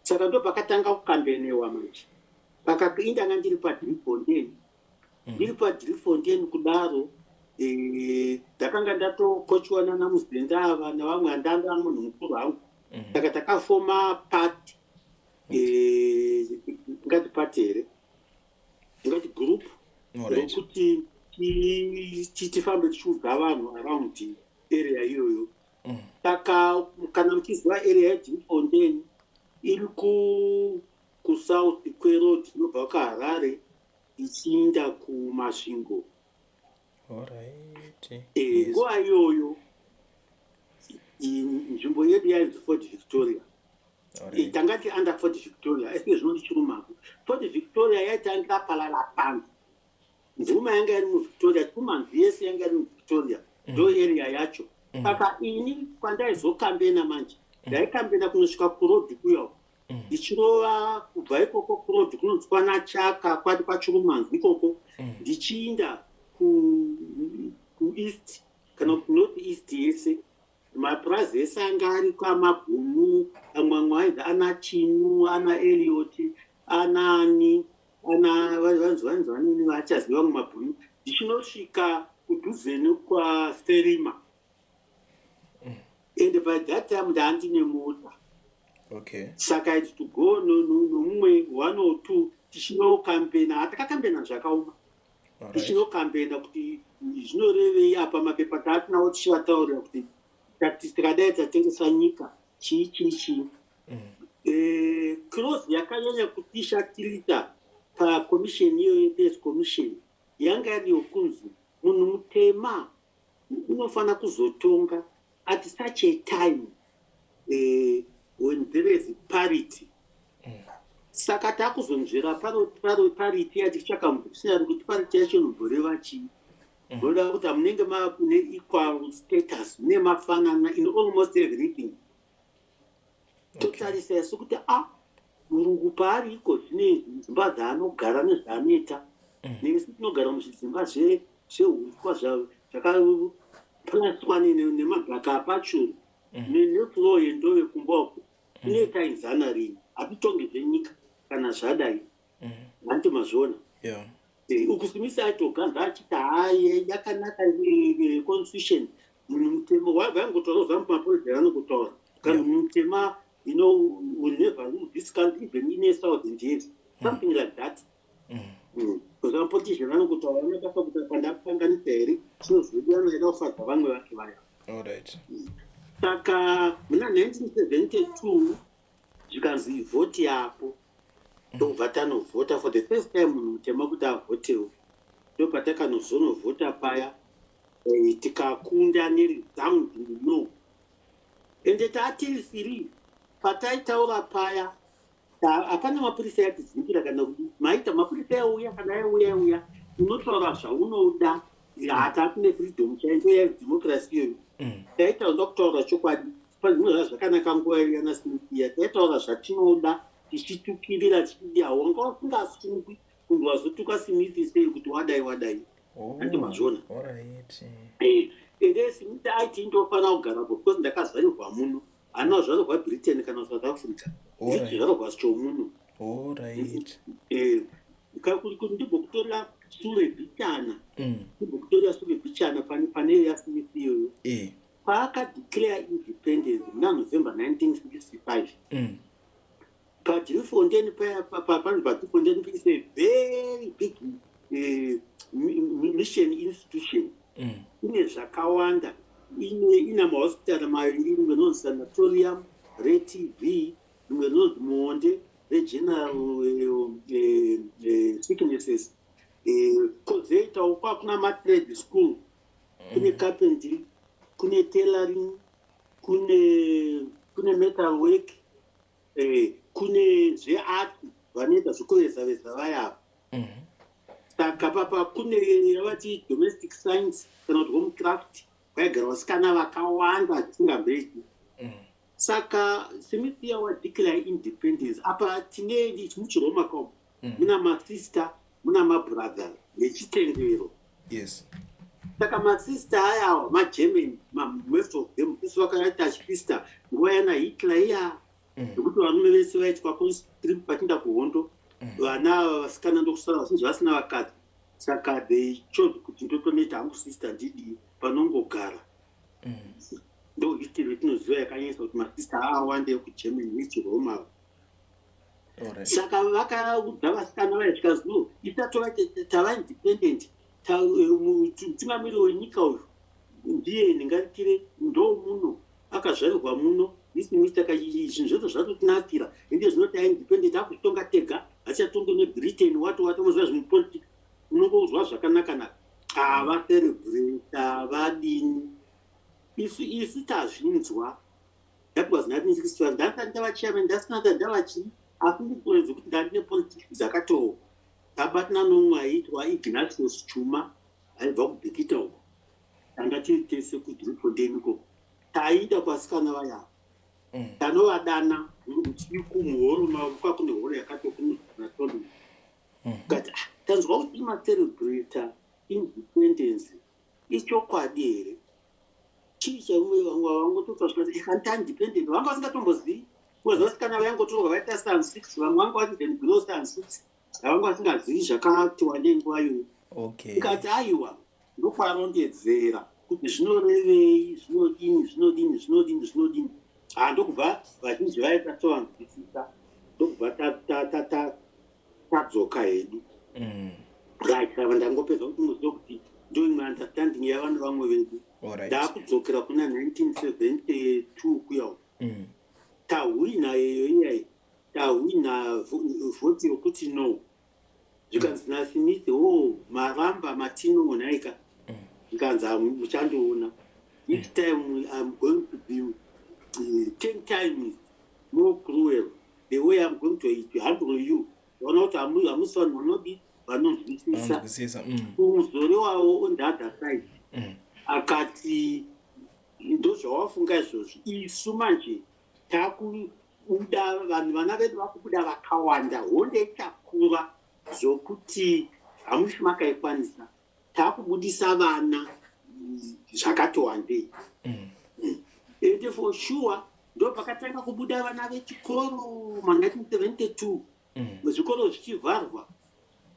Saka ndo pakatanga kukambenewa manje. Indanga ndiri paDriefontein. Ndiri paDriefontein kudaro, ndakanga ndatokochiwa nana Muzenda ava navamwe, andanga munhu mukuru hangu. Saka takafoma party, ngati party here, ngati group rokuti tifambe tichiudza vanhu around area iyoyo. Saka kana muchiziva area yeDriefontein, iri kusouth kweroad inobva kuHarare ichiinda kuMasvingo. Nguva iyoyo nzvimbo yedu yainzi Fort Victoria. Tangati under Fort Victoria, asi zvino ndiChirumhanzu. Fort Victoria yaitangira paLalapanzi. Mvuma yanga iri muVictoria, Chirumanzu yese yanga iri muVictoria, ndo area yacho. Saka ini kwandaizokambena manje, ndaikambena kunosvika kuroad kuya. Ndichirova kubva ikoko kuroad kunonzi kwanachaka kwati kwachirumanzi ikoko, ndichiinda kueast kana kuti north east yese, mapurazi ese anga ari kwamabhunu. Amwe amwe ainzi ana Chinu, ana Eliot, anaani, ana vanzi vanini vachaziva vamwe mabhunu, ndichinosvika kudhuze nekwaSerima. And by that time ndaandine mota. Saka I had to go nomumwe one or two tichinocampaigna. Hatakakampena zvakaoma. Tichinocampaigna kuti zvinorevei apa mapepa taatinawo, tichivataurira kuti tikadai tatengesa nyika, chii chii chii. Clause yakanyanya kutishatirita pacommission iyoyo yePearce Commission yanga iri yokunzi munhu mutema unofanira kuzotonga at such a time when there is parity. Saka takuzonzvera parity yatichitsvaka mudictionary kuti parity yacho inomboreva chii. Zvoda kuti hamunenge makune equal status, mune mafanana in almost everything. Totarisa isu kuti a murungu paari iko zvine dzimba dzaanogara nezvaanoita, nesu tinogara muzvidzimba zveuswa zvakapuraswa nemagaka apachuru nefloor yendove kumba uko. Inoita inzana rini? Hatitonge zvenyika kana zvadai, hanti mazviona? Yeah. Uku Smith aitoganza achiti hai, yakanaka constitution, munhu mutema vaingotaura zvamumapolisi anongotaura kana munhu mutema will never rule this country even in a thousand years, something like that. Because mapolitician vanongotaura vanobasa kuti pandakukanganisa here, chinozodiwa naida kufadza vamwe vake vaya. Saka muna 1972 zvikanzi vhoti yapo, ndobva tanovhota for the first time, munhu mutema kuti avhotewo. Ndopatakanozonovhota paya, tikakunda neresounding no. Ende taatiri free pataitaura paya, hapana mapurisa yatidzingura kana kuti maita mapurisa yauya kana yauya yauya, unotaura zvaunoda. Hatatine freedom chaindo yademocracy iyoyo. Taitaura kutaura chokwadi pazvimwe zva zvakanaka. Nguva yana Smith iya taitaura zvatinoda tichitukirira tichidi, wanga usingasungwi kunzi wazotuka Smith sei kuti wadai wadai. Hanti mazviona? Ende Smith aiti ndofanira kugarapo because ndakazvarirwa muno, haana kuzvarirwa Britain kana South Africa, chizvarwa chomuno. Kuti ndimbokutorera sure bichana, ndimbokutorera sure bichana pane yaSmith iyoyo. Paakadeclare independence muna November 1965, paDriefontein, panzi paDriefontein is a very big mission institution. Ine zvakawanda, ina mahospitari maviri, rimwe rinonzi sanatorium reTB, rimwe rinonzi Muonde regeneral sicknesses. Kozoitawo kwakuna matrade school, kune carpentry, kune tailoring, kune metal work, kune zveart, vanoita zvekuveza veza vayava. Saka papa kune yavati domestic science kana kuti home craft, kwaigara vasikana vakawanda tisingamboiti. Saka Smith yawadeclare independence apa tine muchiroma kaumu muna masista, muna mabrother vechitendero. Saka masista ayawa maGerman, most of them isi vakaita chisister nguva yana Hitler iya, nekuti varume vese vaitwa conscript vachienda kuhondo, vana ava vasikana ndokusara vazhinji vasina vakadzi. Saka they chose kuti ndotonoita hangu sister, ndidii panongogara. Ndo history yetinoziva yakanyanyisa kuti masista aawande ekuGermany nechiroma. Saka vakaudza vasikana vaya, zvikanzi no, isatova tava independent, mutungamiri wenyika uyu ndiye ndingaritire ndo muno akazvarirwa muno isimisaka, zvinhu zvose zvatotinakira, ende zvinoti aindependent akuchitonga tega, hachichatongi neBritain. Wati watomoziva zvemupolitics, unongouzwa zvakanaka-naka, havacelebrata vadini. Isu tazvinzwa, that was 1961. Ndasati ndava chairman, ndasina ndava chii, asi ndikuredza kuti ndandine politics dzakatooma. Tabatana nomumwe aiitwa Ignatius Chuma aibva kuBikita uko, tanga tiri tese kuDriefontein ikoko. Taida kuvasikana vayavo, tanovadana. Usiku muhoro mavo kwakune horo yakati kunatoni. Kati, "Ah, tanzwa kuti imacelebrata independence, ichokwadi here? Chii chaumwe?" Vamwe vangototsva zvikati hanti independent vanga vasingatombozivi. Unoziva kana vaingotorwa vaita standard six, vamwe vanga vari even below standard six, havanga vasingazivi zvakati wandei nguva iyoyo. Ikati aiwa, ndokwarondedzera kuti zvinorevei, zvinodini, zvinodini, zvinodini, zvinodini. Ha, ndokubva vazhinji vaita tovanzwisisa, ndokubva tadzoka hedu. Right, saka ndangopedza kuti muzive kuti ndo imwe understanding yavana vamwe vedu. Ndaakudzokera kuna 1972 kuya uko. Tahwina yeyo iyai, tahwina vhoti yokuti no. Zvikanzi naSmith, "O, maramba matino nhaika?" Zvikanzi, "Muchandiona each time I'm going to be 10 times more cruel. The way I'm going to handle you, ona kuti hamusi vanhu vanodi vanonzwisisa." Vanonzwisisa. Muzori wavo on the other side akati, "Ndozvawafunga izvozvi. Isu manje takubuda vanhu, vana vedu vakubuda vakawanda. Honde ichakura zvokuti hamusi makaikwanisa. Taakubudisa vana zvakati wandei." Ende for sure ndo pakatanga kubuda vana vechikoro ma1972. Zvikoro zvichivharwa,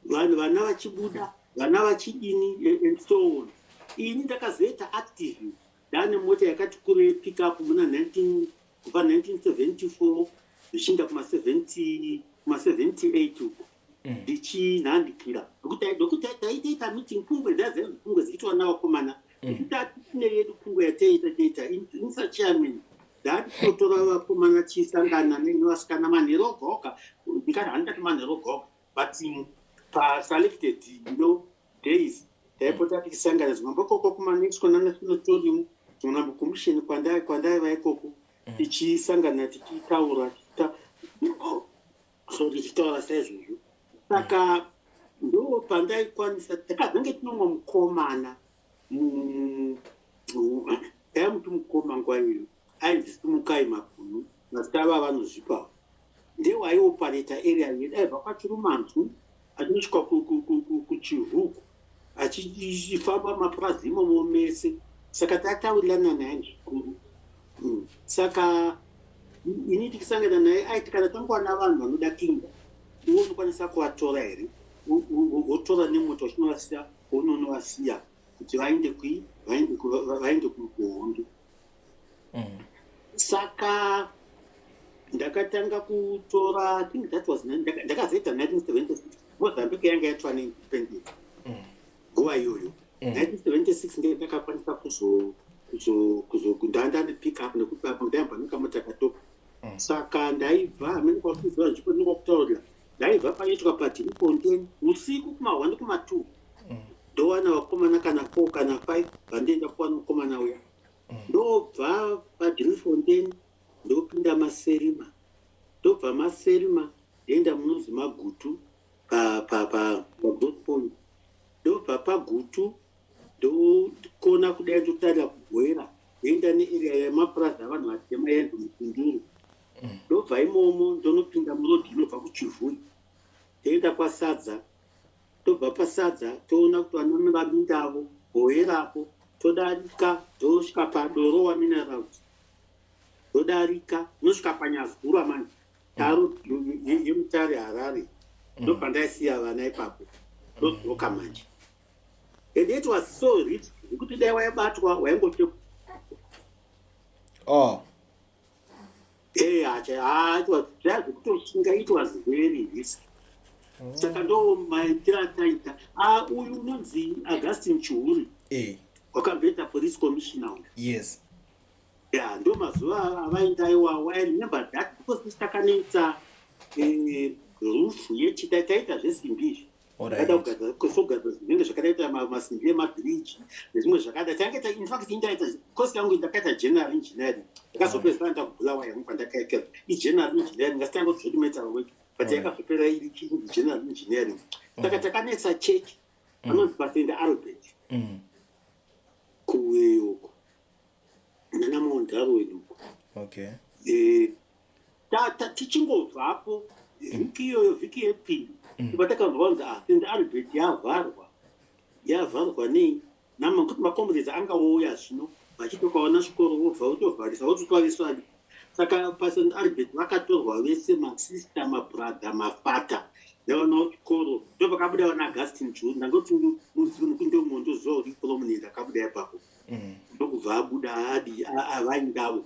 vanhu, vana vachibuda, vana vachidini and so on. Ini ndakazoita active ndaane mota yakati kure, pickup, muna 19 kubva 1974 zvichienda kuma70 kuma78 uko, ndichinhandikira nokuti taitoita meeting, pungwe dzaidza, pungwe dziitwa navakomana. Tine yedu pungwe yataiita toita insa chairman, ndati totora vakomana tichisangana nevasikana manheru oga oga. Ndikati handingati manheru oga oga, but paselected days taipota tichisangana zvimambokoko kumanexco nanaSanatorium, zvimwe commission kwandaiva ikoko, tichisangana tichitaura, sorry, tichitaura saizvozvo. Saka ndo pandaikwanisa. Takazange tinomwe mukomana, taimuti mukoma nguva iyoyo, ainzi Simukai Mabhunu, mazita ava vanozvipawo. Ndewaiopareta area yedu, aibva kwaChirumanzu achinosvika kuChivhuku, achifamba mapurazi imomo mese. Saka tataurirana naye zvikuru. Saka ini tichisangana naye aiti, "Kana tangowana vanhu vanoda kuinda, iwe unokwanisa kuvatora here? Wotora nemota uchinovasiya kwaunonovasiya kuti vaende kui vaende kuhondo." Saka ndakatanga kutora, I think that was ndakazoita 1976. Mozambique yanga yatwa neindependence nguva iyoyo. 1976 ndiye ndakakwanisa kuzo ndanda pick up, nekuti apo ndaibva nekamota katoko. Saka ndaibva hamene kwakuziva zvipo ndingakutaurira, ndaibva panoitwa paDriefontein usiku kuma1 kuma2, ndowana vakomana kana 4 kana 5, vandoenda kuwana mukomana uya. Ndobva paDriefontein ndopinda Maserima, ndobva Maserima ndoenda munonzi Magutu paGrowth Point, ndobva paGutu ndokona kudai, ndotarira kuGoera, ndoenda nearea yemapurazi avanhu vatema yainzi Mukunduru. Ndobva imomo ndonopinda murodhi inobva kuChivhui, toenda kwaSadza, tobva paSadza toona kuti vana vamindavo Goerapo, todarika tosvika paDorowa Minerals, todarika nosvika paNyazura manje, taro yeMutare Harare. Ndobva ndaisiya vana ipapo, ndodzoka manje. And it was so rich zvekuti dai waibatwa waingote. Hacha, zvaya zvekutoshinga, it was very risky. Saka ndo maitiro ataita. Ah, uyu unonzi Augustin Chihuri wakamboita police commissioner uyu. Ya, ndo mazuva avaenda iwawo. I remember that because isi takanoita roof yechita, taita zvesimbi izvi. Kada kugadzira, kugadzira zvinenge zvakadaita masimbi emabhiriji nezvimwe zvakada. Tange in fact indaita course yangu, ndakaita general engineering. Ndakazopedzisira ndaenda kuBulawayo yangu kwandakaita igeneral engineering, ngasitanga kuti zvedi metal work, but yakazopera iri general engineering. Saka takanetsa church anonzi paSt Albert kuweyoko nana Mount Darwin uko. Tichingobvapo vhiki iyoyo, vhiki yepiri, patakanzwa kunzi, ah, St Albert yavharwa. Yavharwa nei? Namakuti macomrades anga ouya zvino vachitokaona chikoro, vobva votovharisa, vototwaviswadi. Saka paSt Albert vakatorwa vese, masister, mabrother, mafata nevana vechikoro. Ndo pakabuda vana Augustine Juru. Ndangoti ndomondoziva uri prominent akabuda ipapo. Ndokubva abuda adi avaindavo.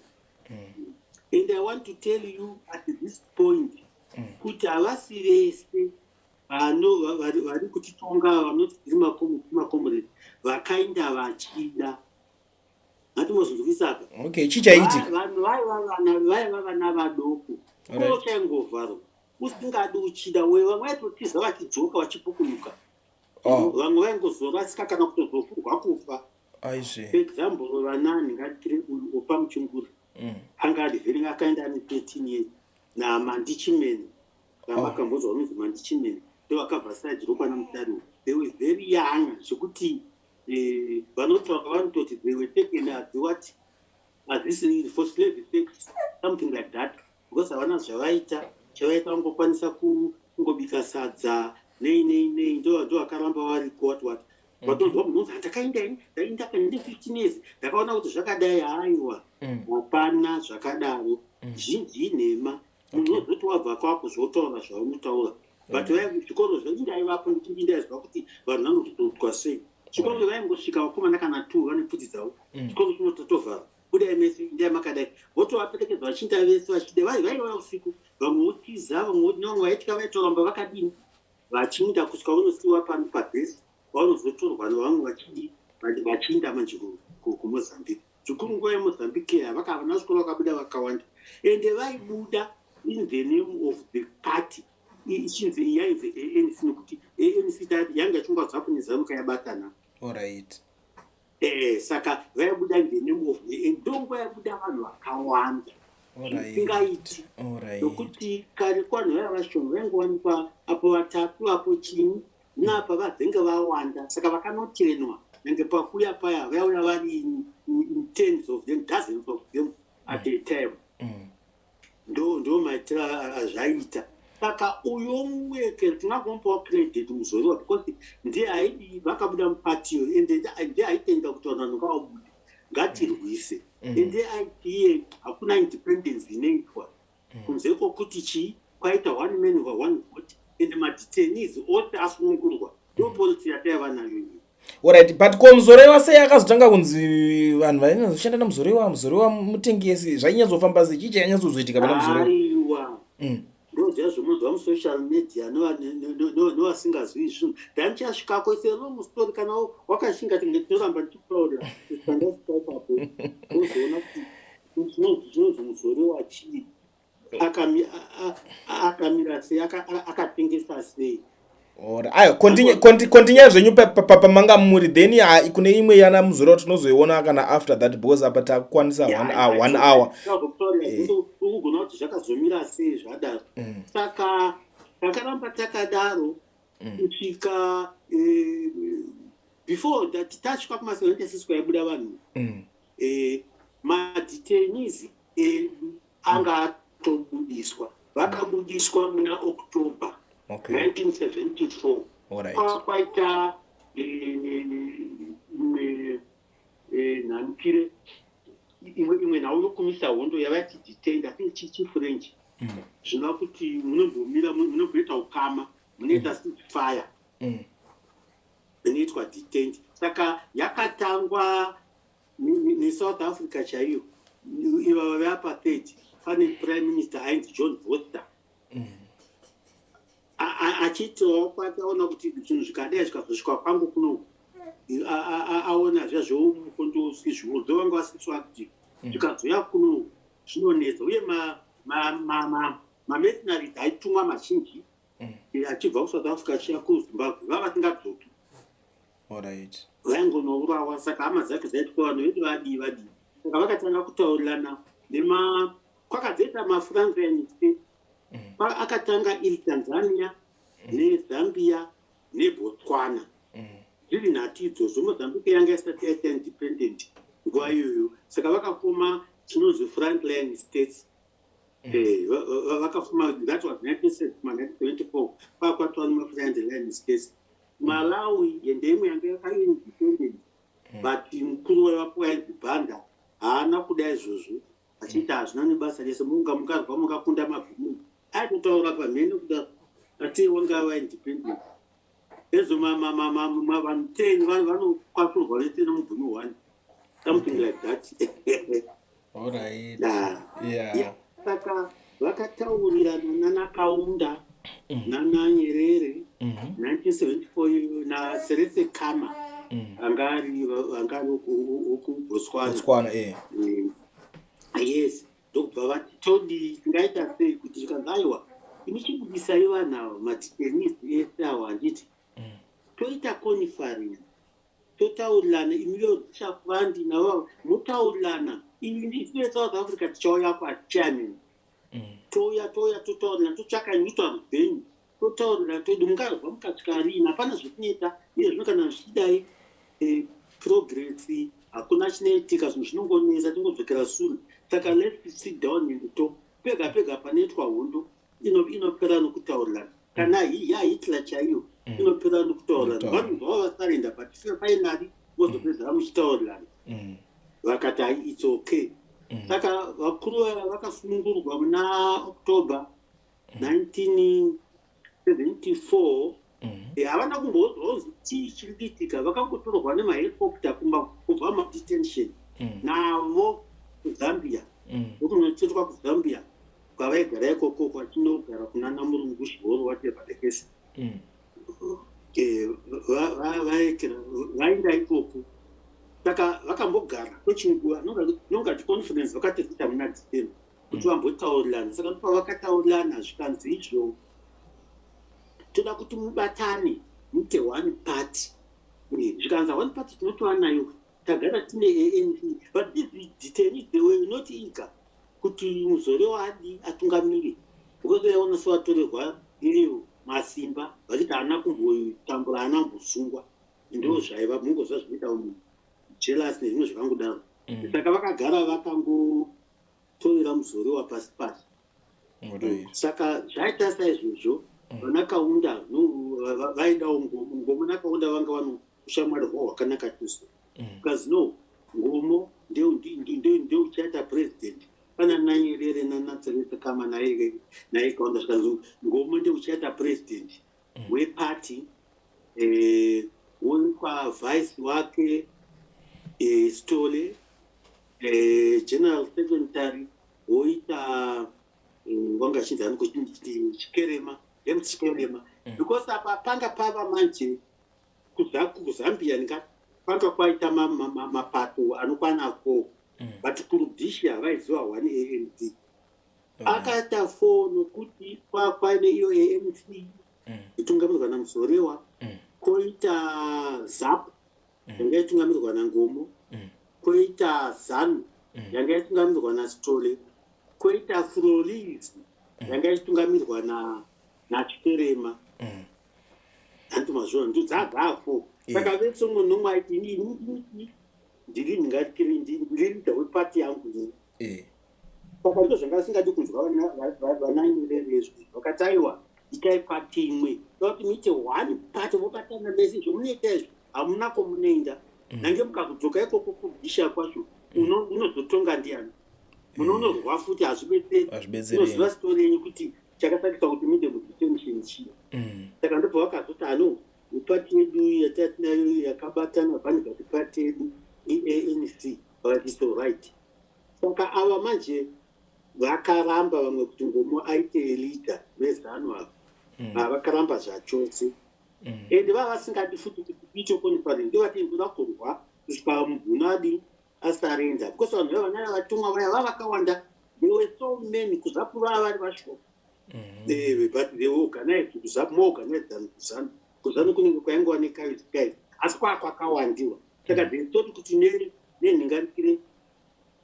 And I want to tell you at this point kuti havasi vese vari kutitonga vanoti tiri macomrade vakainda vachida. Hatimozvinzwisisa apa. Okay, chii chaiitika? Vanhu vaiva vana vadoko. Chikoro chaingovharwa usingadi uchida. We vamwe vaitotiza vachidzoka vachipukunyuka. Vamwe vaingozorasika kana kutozofurwa kufa. Aizve. For example, vanani, ngatitire uyu Opa Muchinguri. Anga ari very, akaenda ane 13 years naMandichimene. Vamakambonzwa vanonzi Mandichimene, ndovakabva side rokwana Mutariwo. They were very young zvekuti vanotaura vanototi they were taken as what, as this for slave sex, something like that, because havana zvavaita. Chavaita vangokwanisa kungobika sadza, nei nei nei. Ndo vakaramba variko, what what. Vatonzwa munhu unzi, "Ndakaenda ini, ndaenda ndine 15 years, ndakaona kuti zvakadai." Haiwa, hapana zvakadaro. Zhinji inhema. Munhu wozoti wabva kwako zvotaura zvaunotaura. But zvikoro zvaindaivapo ndikuti ndaiziva kuti vanhu vanozotoutwa sei. Chikoro vaingosvika vakomana kana two vane pfudzi dzavo. Chikoro chinototovhara, budai mese, indai makadai. Votovaperekedza vachiinda vese vachida. Vaiva usiku, vamwe votiza, vamwe nevamwe vaitya vaitoramba vakadini vachiinda kusvika vanosiyiwa pano pabhesi, vanozotorwa nevamwe vachidi vachiinda manje kuMozambique. Zvikuru nguva yeMozambique iya vana chikoro vakabuda vakawanda, ende vaibuda in the name of the party ichinzi yainzi ANC, nekuti ANC yanga ichingwa ZAPU neZANU yabatana. Saka vaibuda in the name of the, ndonguva yabuda vanhu vakawanda zvisingaiti, nokuti kare kwanhu vaiva vashoma, vaingowanikwa apo vatatu, apo chini napa vazenge vawanda. Saka vakanotenwa nyange pakuya paya vaiuya vari in tens of them, dozens of them at a time. Ndo maitiro azvaita. Saka uyo muwekero tingangomupawo credit Muzorewa, because ndiye aidi vakabuda mupatiyo, ende ndiye aitenda kuti vanhu ngavabude, ngatirwise. Ende aiti iye hakuna independence inoitwa kunze kwokuti chii, kwaita one man one vote ende madetainees ose asunungurwa. Ndo policy yataiva nayo iyi. Alright, but ko Muzorewa sei akazotanga kunzi vanhu vainyazoshanda naMuzorewa, Muzorewa mutengesi? Zvainyatsofamba sei? Chii chainyatsozoitika pana Muzorewa? Aiwa, ndoziva zvomunzwa musocial media nevasingazivi zvinhu. Ndandichasvikako, it's a long story. Kana wakashinga, tinge tinoramba ndichikutaurira kusvika ndasvika ipapo, wozoona kuti chinonzi Muzorewa chii, akamira sei, akatengesa sei. Aiwa, continue zvenyu pamanga muri. Then kune imwe yana Muzorewa tinozoiona kana after that, because apa takukwanisa one hour. Ukugona kuti zvakazomira sei zvadaro. Saka takaramba takadaro kusvika before that tasvika kuma76 kwaibuda vanhu. Madetainees anga atobudiswa. Vakabudiswa muna October 1974. Kwaita imwe nhanikire, imwe nhau yokumisa hondo yavaiti détente, I think chiFrench, zvinova kuti munombomira, munomboita ukama, munoita ceasefire, inoitwa détente. Saka yakatangwa neSouth Africa chaiyo, ivava veapartheid. Pane prime minister ainzi John Vorster, achiitawo kwake, aona kuti zvinhu zvikadai zvikazosvika kwangu kunoku, aona zviya zveumukondo sizviwo vanga vasiswa active, zvikazouya kunoku zvinonetsa. Uye mamercenaries aitumwa mazhinji achibva kuSouth Africa achiya kuZimbabwe vava vasingadzoki. Vaingonourawa. Saka hama dzake dzaiti, "Vanhu vedu vadii, vadii?" Saka vakatanga kutaurirana nema kwakadzoita mafrontline state. Akatanga iri Tanzania neZambia neBotswana, zviri nhatu idzodzo. Mozambique yanga isati yaita independent nguva iyoyo. Saka vakafoma chinonzi frontline states. Vakafuma, that was 1974, kwakwatova nemafriend case. Malawi ndeimwe yanga yakaindependent, but mukuru waivapo wainzi Banda haana kuda izvozvo, achiti hazvina nebasa rese, munga mukarwa mukakunda mabhunu. Aitotaura pamhene kuda ati wanga vaindependent ezvo vanhu 10 vanokwasurwa vese nemubhunu one, something like that. Yeah. Saka vakataurirana nanaKaunda, nanaNyerere, 1974 naSeretse Khama, anga ari wekuBotswana. Botswana, eh. Yes, ndokubva vati, "Todi tingaita sei?" Kuti zvikanzi, "Aiwa, imi chibudisai vanhu ava, madetainees ese awa, handiti? Toita conference, totaurirana, imiyo Chafandi navo motaurirana, isu veSouth Africa tichauya kwachairman, touya, touya, totaurirana, totsvaka neutral venue, totaurirana, todi mungarwa mukasvika rini? Hapana zvetinoita iye zvino kana zvichidai, progress hakuna chinoitika, zvinhu zvinongonetsa, tingodzokera sure. Saka let's sit down and talk." Pega pega panoitwa hondo inopera nokutaurirana. Kana yaHitler chaiyo inopera nokutaurirana. Nokutaurirana. Vanhu zvavo vasurrender, but finally vozopedzera muchitaurirana. Vakati, "Hai, it's okay." Saka vakuru vaya vakasunungurwa muna October 1974. Havana kumboudzwa kunzi chii chiri kuitika. Vakangotorwa nemahelicopter kumba kubva madetention navo kuZambia, ndokunocherwa kuZambia kwavaigara ikoko, kwachinogara kunana Murungushi or whatever the case. Vaenda ikoko, saka vakambogara kwechinguva nongati conference vakatoita muna December kuti vambotaurirana. Saka ndopavakataurirana, zvikanzi izvo, "Toda kuti mubatane muite one party." Zvikanzi, "One party tinotova nayo, tagara tine ANC." But these detainees, they were not eager kuti Muzorewa adi atungamire, because vaiona sevatorerwa iyo masimba, vachiti haana kumbotambura, haana kumbosungwa. Ndo zvaiva mungozva zvinoita jealous nezvimwe zvakangodaro. Saka vakagara vakangotorera Muzorewa pasi pasi. Saka zvaita saizvozvo, vana Kaunda vaidawo Nkomo. Nkomo naKaunda vanga vano ushamwari hwavo hwakanaka chose. Because no, Nkomo ndeuchaita president pana naNyerere nanaTseretse Khama naye Kaunda. Zvikanzi Nkomo ndeuchaita president weparty, woitwa vice wake Sithole, general secretary woita wanga achinzi ani, Chikerema, James Chikerema, because apa panga pava manje kuZambia ndingati panga kwaita mapato anokwana 4, but kuRhodesia vaiziva one ANC. Akaita 4 nokuti kwaine iyo ANC itungamirwa naMuzorewa, koita ZAPU yanga itungamirwa naNkomo, koita ZANU yanga itungamirwa naSithole, koita FROLIZI yanga ichitungamirwa naChikerema. Hanti mazviona? Ndo dzadzafo. Saka vese umwe nomwe aiti, "Ini ndiri ndingatiri ndiri leader wepati yangu ini." Saka ndo zvanga vasingadi kunzwa vanaNyerere izvo. Vakati, "Aiwa, itai pati imwe, toda kuti muite one party, vobatana mese. Zvomunoita izvo hamuna kwomunoenda, nange mukakudzoka ikoko kubhisha kwacho, unozotonga ndiani? Munonorwa futi, hazvibetseri." Hazvibetseri. Unoziva story yenyu kuti chakasakisa kuti muinde mudetention chii. Saka ndobva vakazoti, ano pati yedu yatatinayo yakabatana, vanguard party yedu iANC. Vakati, "So right." Saka ava manje vakaramba vamwe kuti Nkomo aite leader veZANU ava. Vakaramba zvachose, ende vava vasingadi futi kuti kuite conference. Ndovati, "Ndoda kurwa kusvika mubhunu adi asurrender," because vanhu vaya vanaya vatumwa vaya vavakawanda. There were so many kuZAPU, vava vari vashoma. But they were organized kuZAPU, more organized than kuZANU. KuZANU kunenge kwaingova nekaizi kaizi, asi kwaa kwakawandiwa. Saka they thought kuti nenhingarikire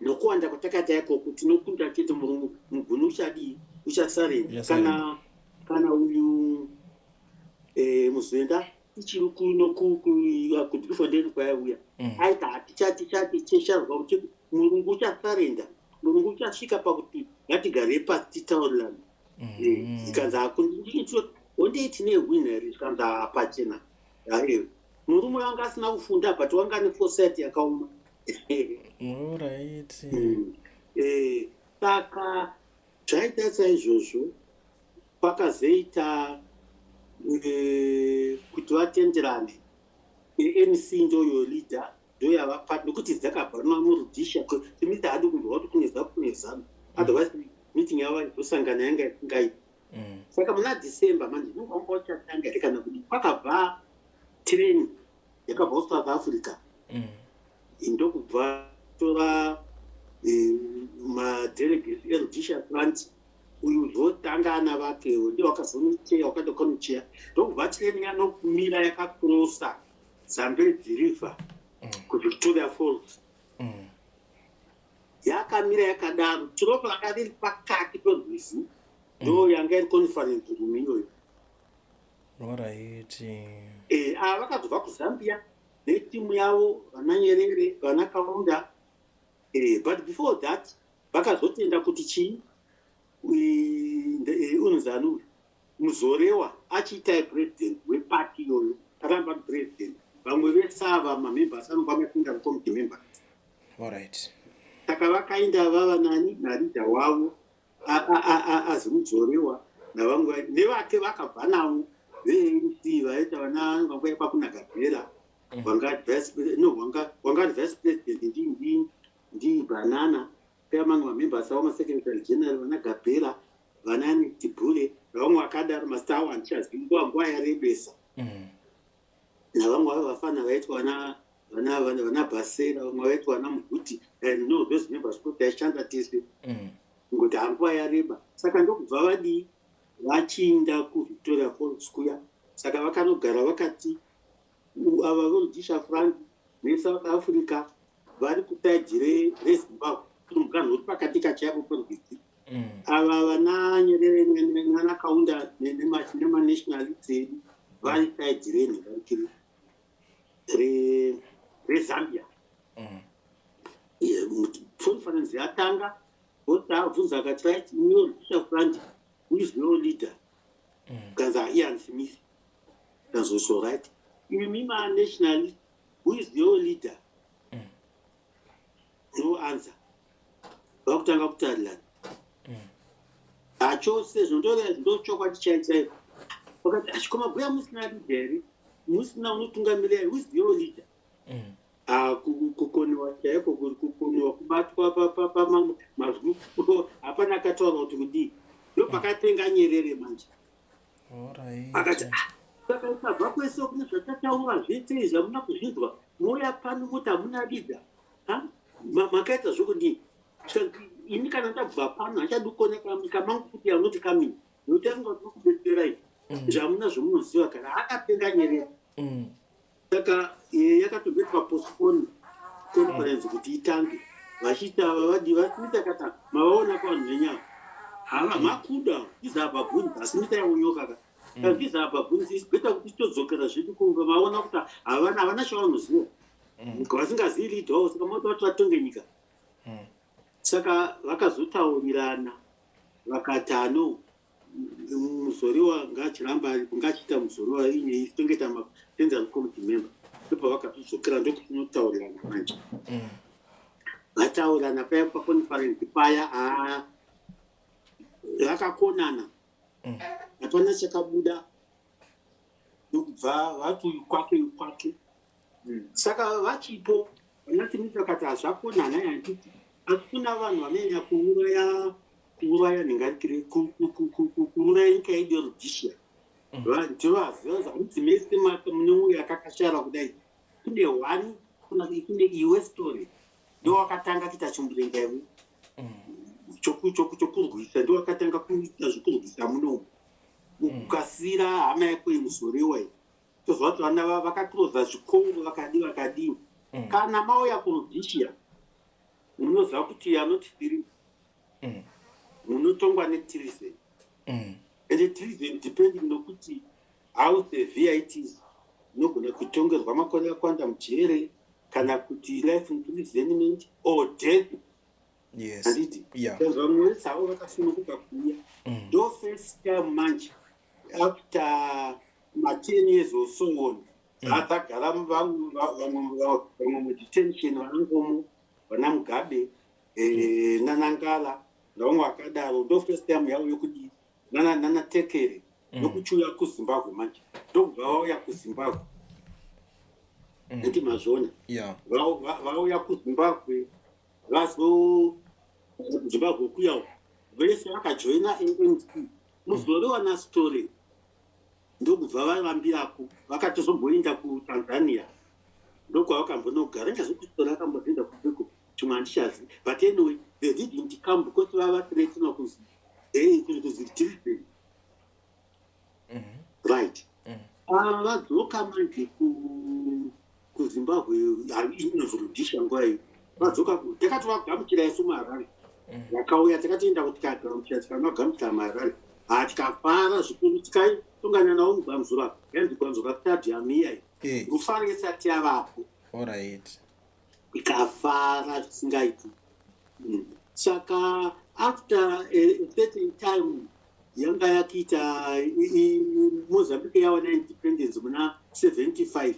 nokuwanda kwatakaita ikoko tinokunda chete, murungu mubhunu uchadii? Uchasurrender. Uchasurrender. Kana uyu Muzenda ichiri kuno kuDriefontein kwaiuya, aiti, "Hatichati chati chesharwa, murungu uchasurrender, murungu uchasvika pakuti Ngatigarei pasi titaurirane. Zvikanzi hakundondei tine win here? Zvikanzi hapachena. Aiwa, murume wanga asina kufunda, but wanga neforesight yakaoma. Saka zvaita saizvozvo, kwakazoita kuti vatenderane. ANC ndoyo leader, ndoyava, nekuti dzakabva muRhodesia. Smith haadi kunzwa kuti kune ZAPU, kune ZANU, otherwise meeting yavo vaizosangana yanga isingaiti. Saka muna December manje nonga wanga uchatanga here kana kudii, kwakabva train yakabva kuSouth Africa, ndokubva tora madelegates eRhodesia Front. Uyu zvotanga ana vakewo ndiwo wakazonocheya, wakada kanocheya, ndokubva train yanokumira yakakrosa Zambezi River kuVictoria Falls. Yakamira yakadaro, tiroko ranga riri pakati perwizi, ndo yanga iri conference room iyoyo. Ava vakazobva kuZambia netimu yavo, vana Nyerere, vana Kaunda. But before that vakazotenda kuti chii, unonzani, Muzorewa achiitai president wepati iyoyo, aramba ari president, vamwe vese ava mamembers anobva mapinda committee members. Saka vakaenda vava nani, naleader wavo aziMuzorewa navamwe nevake vakabva navo veANC, vaita vana vanga kwakunaGabhera, wanga ari vice president ndiBanana, kaya mamwe mamembers avo, masecretary general, vana Gabhera, vana Tibhure navamwe vakadaro. Mazita avo handichazivi, nguva yarebesa. Navamwe vavo vafana vaitwa vana Bhasera, vamwe vaitwa vana Muguti and no those members, kuti taishanda tese, ngokuti hanguva yareba. Saka ndokubva vadii, vachiinda kuVictoria Falls kuya. Saka vakanogara vakati ava veRhodesia Front neSouth Africa vari kuside reZimbabwe, kuri muganhu uri pakati kachaipo perwizi. Ava vana Nyerere nana Kaunda nemanationalists edu vari side renhengarikiri reZambia. Conference yatanga, abvunza akati, "Right, Rhodesia Front, who is your leader?" Kanzi, "Ian Smith." Kanzi, "So right, imi manationalist, who is your leader?" No answer. Vakutanga kutarirana hachose, ndochokwadi chai chaiko. Vakati, "Achikomabhuya, musina leader here? Musina unotungamirira here? Who is your leader?" Kukoniwa chaiko, kukoniwa kubatwa pamazwi, hapana akataura kuti kudii. Ndopakatenga Nyerere manje, akati, "Saka isabva kwese kune zvatataura zvese izvi, hamuna kuzvinzwa, mouya pano muti hamuna leader, makaita zvokudii?" Ini kana ndabva pano handichadi kuoneka munyika mangu kuti anoti kamini, nokuti anga kubetserai zvamuna zvomunoziva. Kana akapenga Nyerere. Saka yakatombetwa postpone conference kuti itange vachiita vavadi vaSmith. Akati, "Mavaona pavanhu venyama hava makuda izabhabhuni, asi mita yaunyoka ka izabhabhuni, is better kuti titodzokera zvedu kumba. Maona kuti havana chavanoziva, vasingazivi leader wavo, saka maoda kuti vatonge nyika." Saka vakazotaurirana, vakati, "Ano Muzorewa ngaachiramba aripo, ngaachiita Muzorewa ine tongeta macensury committee member." Ndobva vakatodzokera, ndokutinotaurirana manje. Vataurirana paya paconference paya, haa, vakakonana, hapana chakabuda, ndokubva vati uyu kwake, uyu kwake. Saka vachipo vanaSmith vakati, "Hazvakonana handiti, asi kuna vanhu vanonyanya kuuraya nhingarikiri, kuuraya nyika yedu yeRhodesia. Ndinovaziva, hanzi mese mune mwoyo yakakashara kudai. Kune one, kune iwe story, ndo wakatanga kuita chimurenga iwe chokurwisa, ndo wakatanga kuita zvekurwisa munomu, ukasira hama yako yeMuzorewa iyi. Tozva kuti vana vakakiroza zvikoro, vakadii vakadii. Kana mauya kuRhodesia, munoziva kuti anoti tiri munotongwa netreason, and treason, depending nokuti how severe it is, unogona kutongerwa makore akawanda mujere, kana kuti life imprisonment or death." Handiti? Because vamwe vese havo vakasununguka kuuya. Ndo first time manje after ma10 years or so on dzagara vamwe mudetention, vanaNkomo, vana Mugabe, nanaNgala navamwe vakadaro. Ndo first time yavo yokudii, nanaTekere, yokuchiuya kuZimbabwe manje. Ndokubva vauya kuZimbabwe, nditi mazviona? Yeah. Vauya kuZimbabwe, vazo Zimbabwe kuya, vese vakajoina ANC. Muzoriwa naSithole, ndokubva varambirako, vakatozomboenda kuTanzania, ndokwavakambonogara. Ingazokuti akambozoenda kupeko, chimwe handichazi, but anyway, they didn't come because vavathreatenwa kuzi kuzi treason, right? Ava vadzoka manje kuZimbabwe, inozorudhisha nguva iyo vadzoka. Takatovagamuchira isu muHarare. Vakauya, takatoenda kuti tikagamuchira, tikanagamuchira muHarare. Ha, tikafara zvikuru, tikaitongana navo muGwanzura, yanzi Gwanzura Stadium iya. Rufaro isati yavapo. Ikafara zvisingaiti. Saka after a certain time yanga yakuita Mozambique yawana independence muna 75.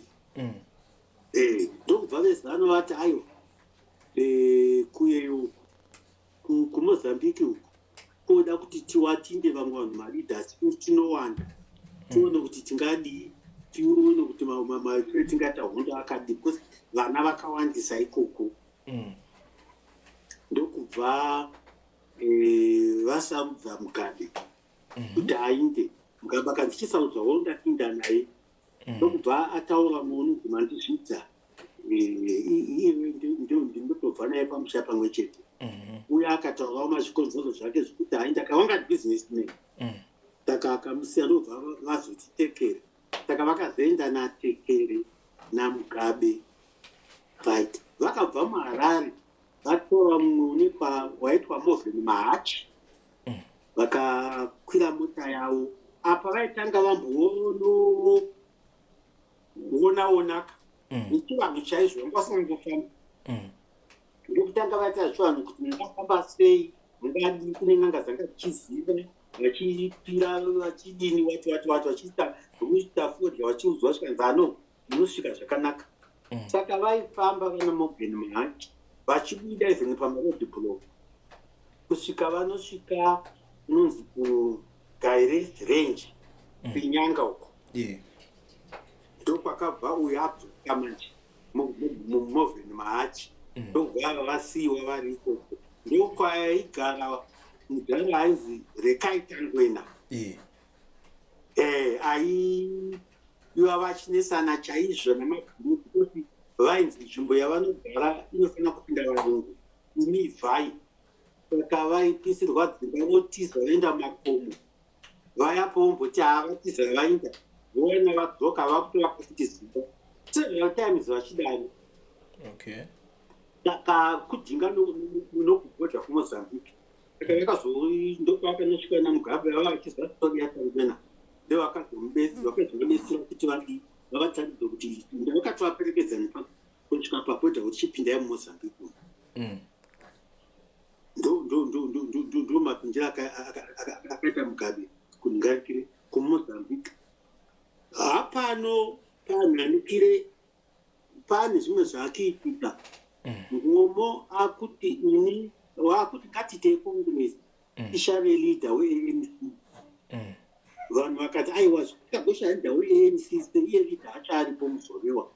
Ndokubva veZANU vati, "Aiwa, kuyeyo kuMozambique uku koda kuti tiwatinde vamwe vanhu, maleaders tinowanda, tione kuti tingadii, tione kuti tingaita hondo akadii, because vana vakawandisa ikoko." Ndokubva vasarudza Mugabe kuti ainde. Mugabe akanzi, "Chisarudzwa wondapinda naye." Ndokubva ataura muunonzi Mandizvidza, ndinotobva naye pamusha pamwe chete. Uye akataurawo mazvikonzero zvake zvekuti aenda, kawanga businessman. Saka akamusiya, ndobva vazoti Tekere. Saka vakazoenda naTekere naMugabe, right? Vakabva muHarare vatora mumwe unekwa waitwa Morgan Mahachi, vakakwira mota yavo. Apa vaitanga vamboonoona onaka nechivanhu chaizvo, vanga vasingangofamba. Ndokutanga vaita zvichivanhu kuti mungafamba sei, mungadii, kune n'anga dzanga dzichiziva, vachipira, vachidini, wati wati wati, vachiita zvokuita fodya, vachiudzwa zvikanzi, "Ano munosvika zvakanaka." Saka vaifamba vana Morgan Mahachi vachibuda even pamaroad block kusvika vanosvika kunonzi kuGaire Range, kuNyanga uko. Ndokwakabva uyo abvuka manje, Morgan Mahachi. Ndokubva ava vasiyiwa vari ikoko. Ndokwaigara mudhara ainzi Rekai Tangwena. Aiva vachinesana chaizvo namabhuru, kuti vainzi nzvimbo yavanogara inofanira kupinda varungu, imi ibvai. Saka vaipisirwa dzimba, votiza, voenda makomo. Vayapo vomboti havatiza, vainda, voona vadzoka, vakutovaka futi dzimba, several times vachidaro. Saka kudhinga nokubhodha kuMozambique. Saka ndopavakanosvika naMugabe, vava vachiziva story yaTangwena, ndovakazomubetsera kuti vadii, vavataridza kuti vakatovaperekedza kusvika pabhodha kuti chipindai muMozambique umu. Ndo mapindiro akaita Mugabe kungarikire kuMozambique. Hapano panhanikire, pane zvimwe zvaakuitika. Nkomo akuti, ini waakuti ngatiitei congress, ishave leader weANC. Vanhu vakati, "Aiwa, tikagoshaya leader weANC seiye leader acho aripo Muzorewa,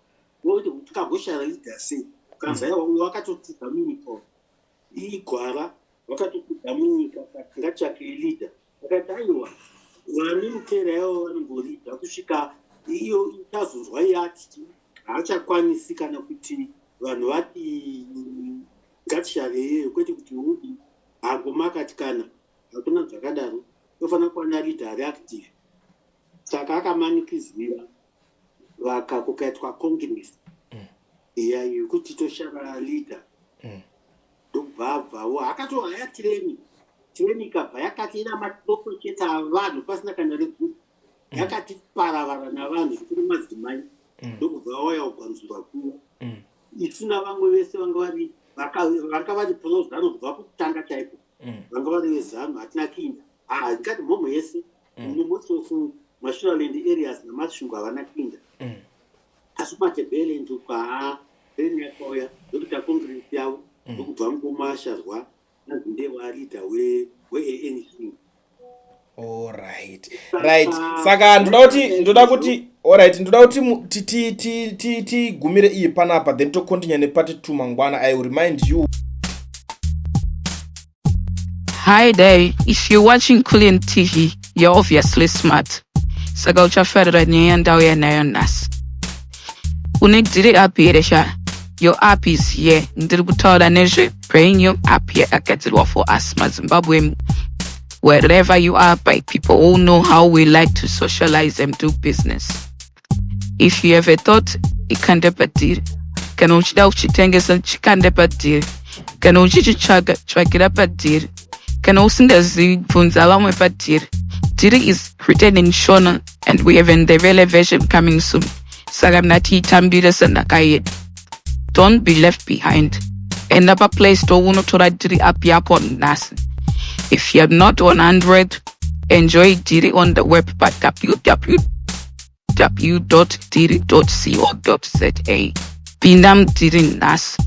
vokuti tikagoshaya leader sei?" Kanzi, "Aiwa, uyo wakatotiza munyika, igwara, vakatopinda munyika, saka ngatsvakei leader." Vakati, "Aiwa, vanomutera ivo vanongoridha kusvika iyo tazonzwa iye ati haachakwanisi, kana kuti vanhu vati ngatishave iyeyo, kwete kuti udi hagoma." Akati, "Kana hakuna zvakadaro, tofanira kuwana leader ari active." Saka akamanikidzira, vaka kukaitwa congress iya yekuti toshava leader. Ndobva abvawo, akatohaya tireni. Tireni ikabva yakati ina matoko chete avanhu, pasina kana reguta, yakati paravara navanhu, zvikuru madzimai. Ndokubva wauya kugwanzurwa kuya, isu navamwe vese vanga vari Vanga vari pro Zanu kubva kutanga chaiko. Vanga vari veZanu, hatina kuinda. Ah, ndingati mhomho yese, most of Mashonaland areas naMasvingo havana kuinda. Asi kuMatebeleland uko, haa, then yakauya ndokuita congress yavo, ndokubva Mukomashazwa anzi ndewaleader weANC. Alright, right. Saka ndoda kuti, alright, ndoda kuti tigumire iyi panapa, then tocontinue nepart 2 mangwana. I will remind you. Hi there, if you're watching Kulin TV, you're obviously smart. Saka uchafarira nyaya ndauya nayo nhasi. Une dhiri app here sha? Your app is here. Ndiri kutaura nezve brand new app yakagadzirwa for us maZimbabwe, wherever you are, by people who know how we like to socialize and do business. If you have a thought, ikande padhiri. Kana uchida kuchitengesa, chikande padhiri. Kana uchichitsvaga, tsvagira padhiri. Kana usingazivi, bvunza vamwe padhiri. Dhiri is written in Shona and we have a Ndebele version coming soon. Saka mnatiitambire senhaka yedu. Don't be left behind. Enda paPlay Store unotora Dhiri app yako nhasi. If you're not on Android, enjoy Dhiri on the web by www.dhiri.co.za. Pinda mudhiri nhasi.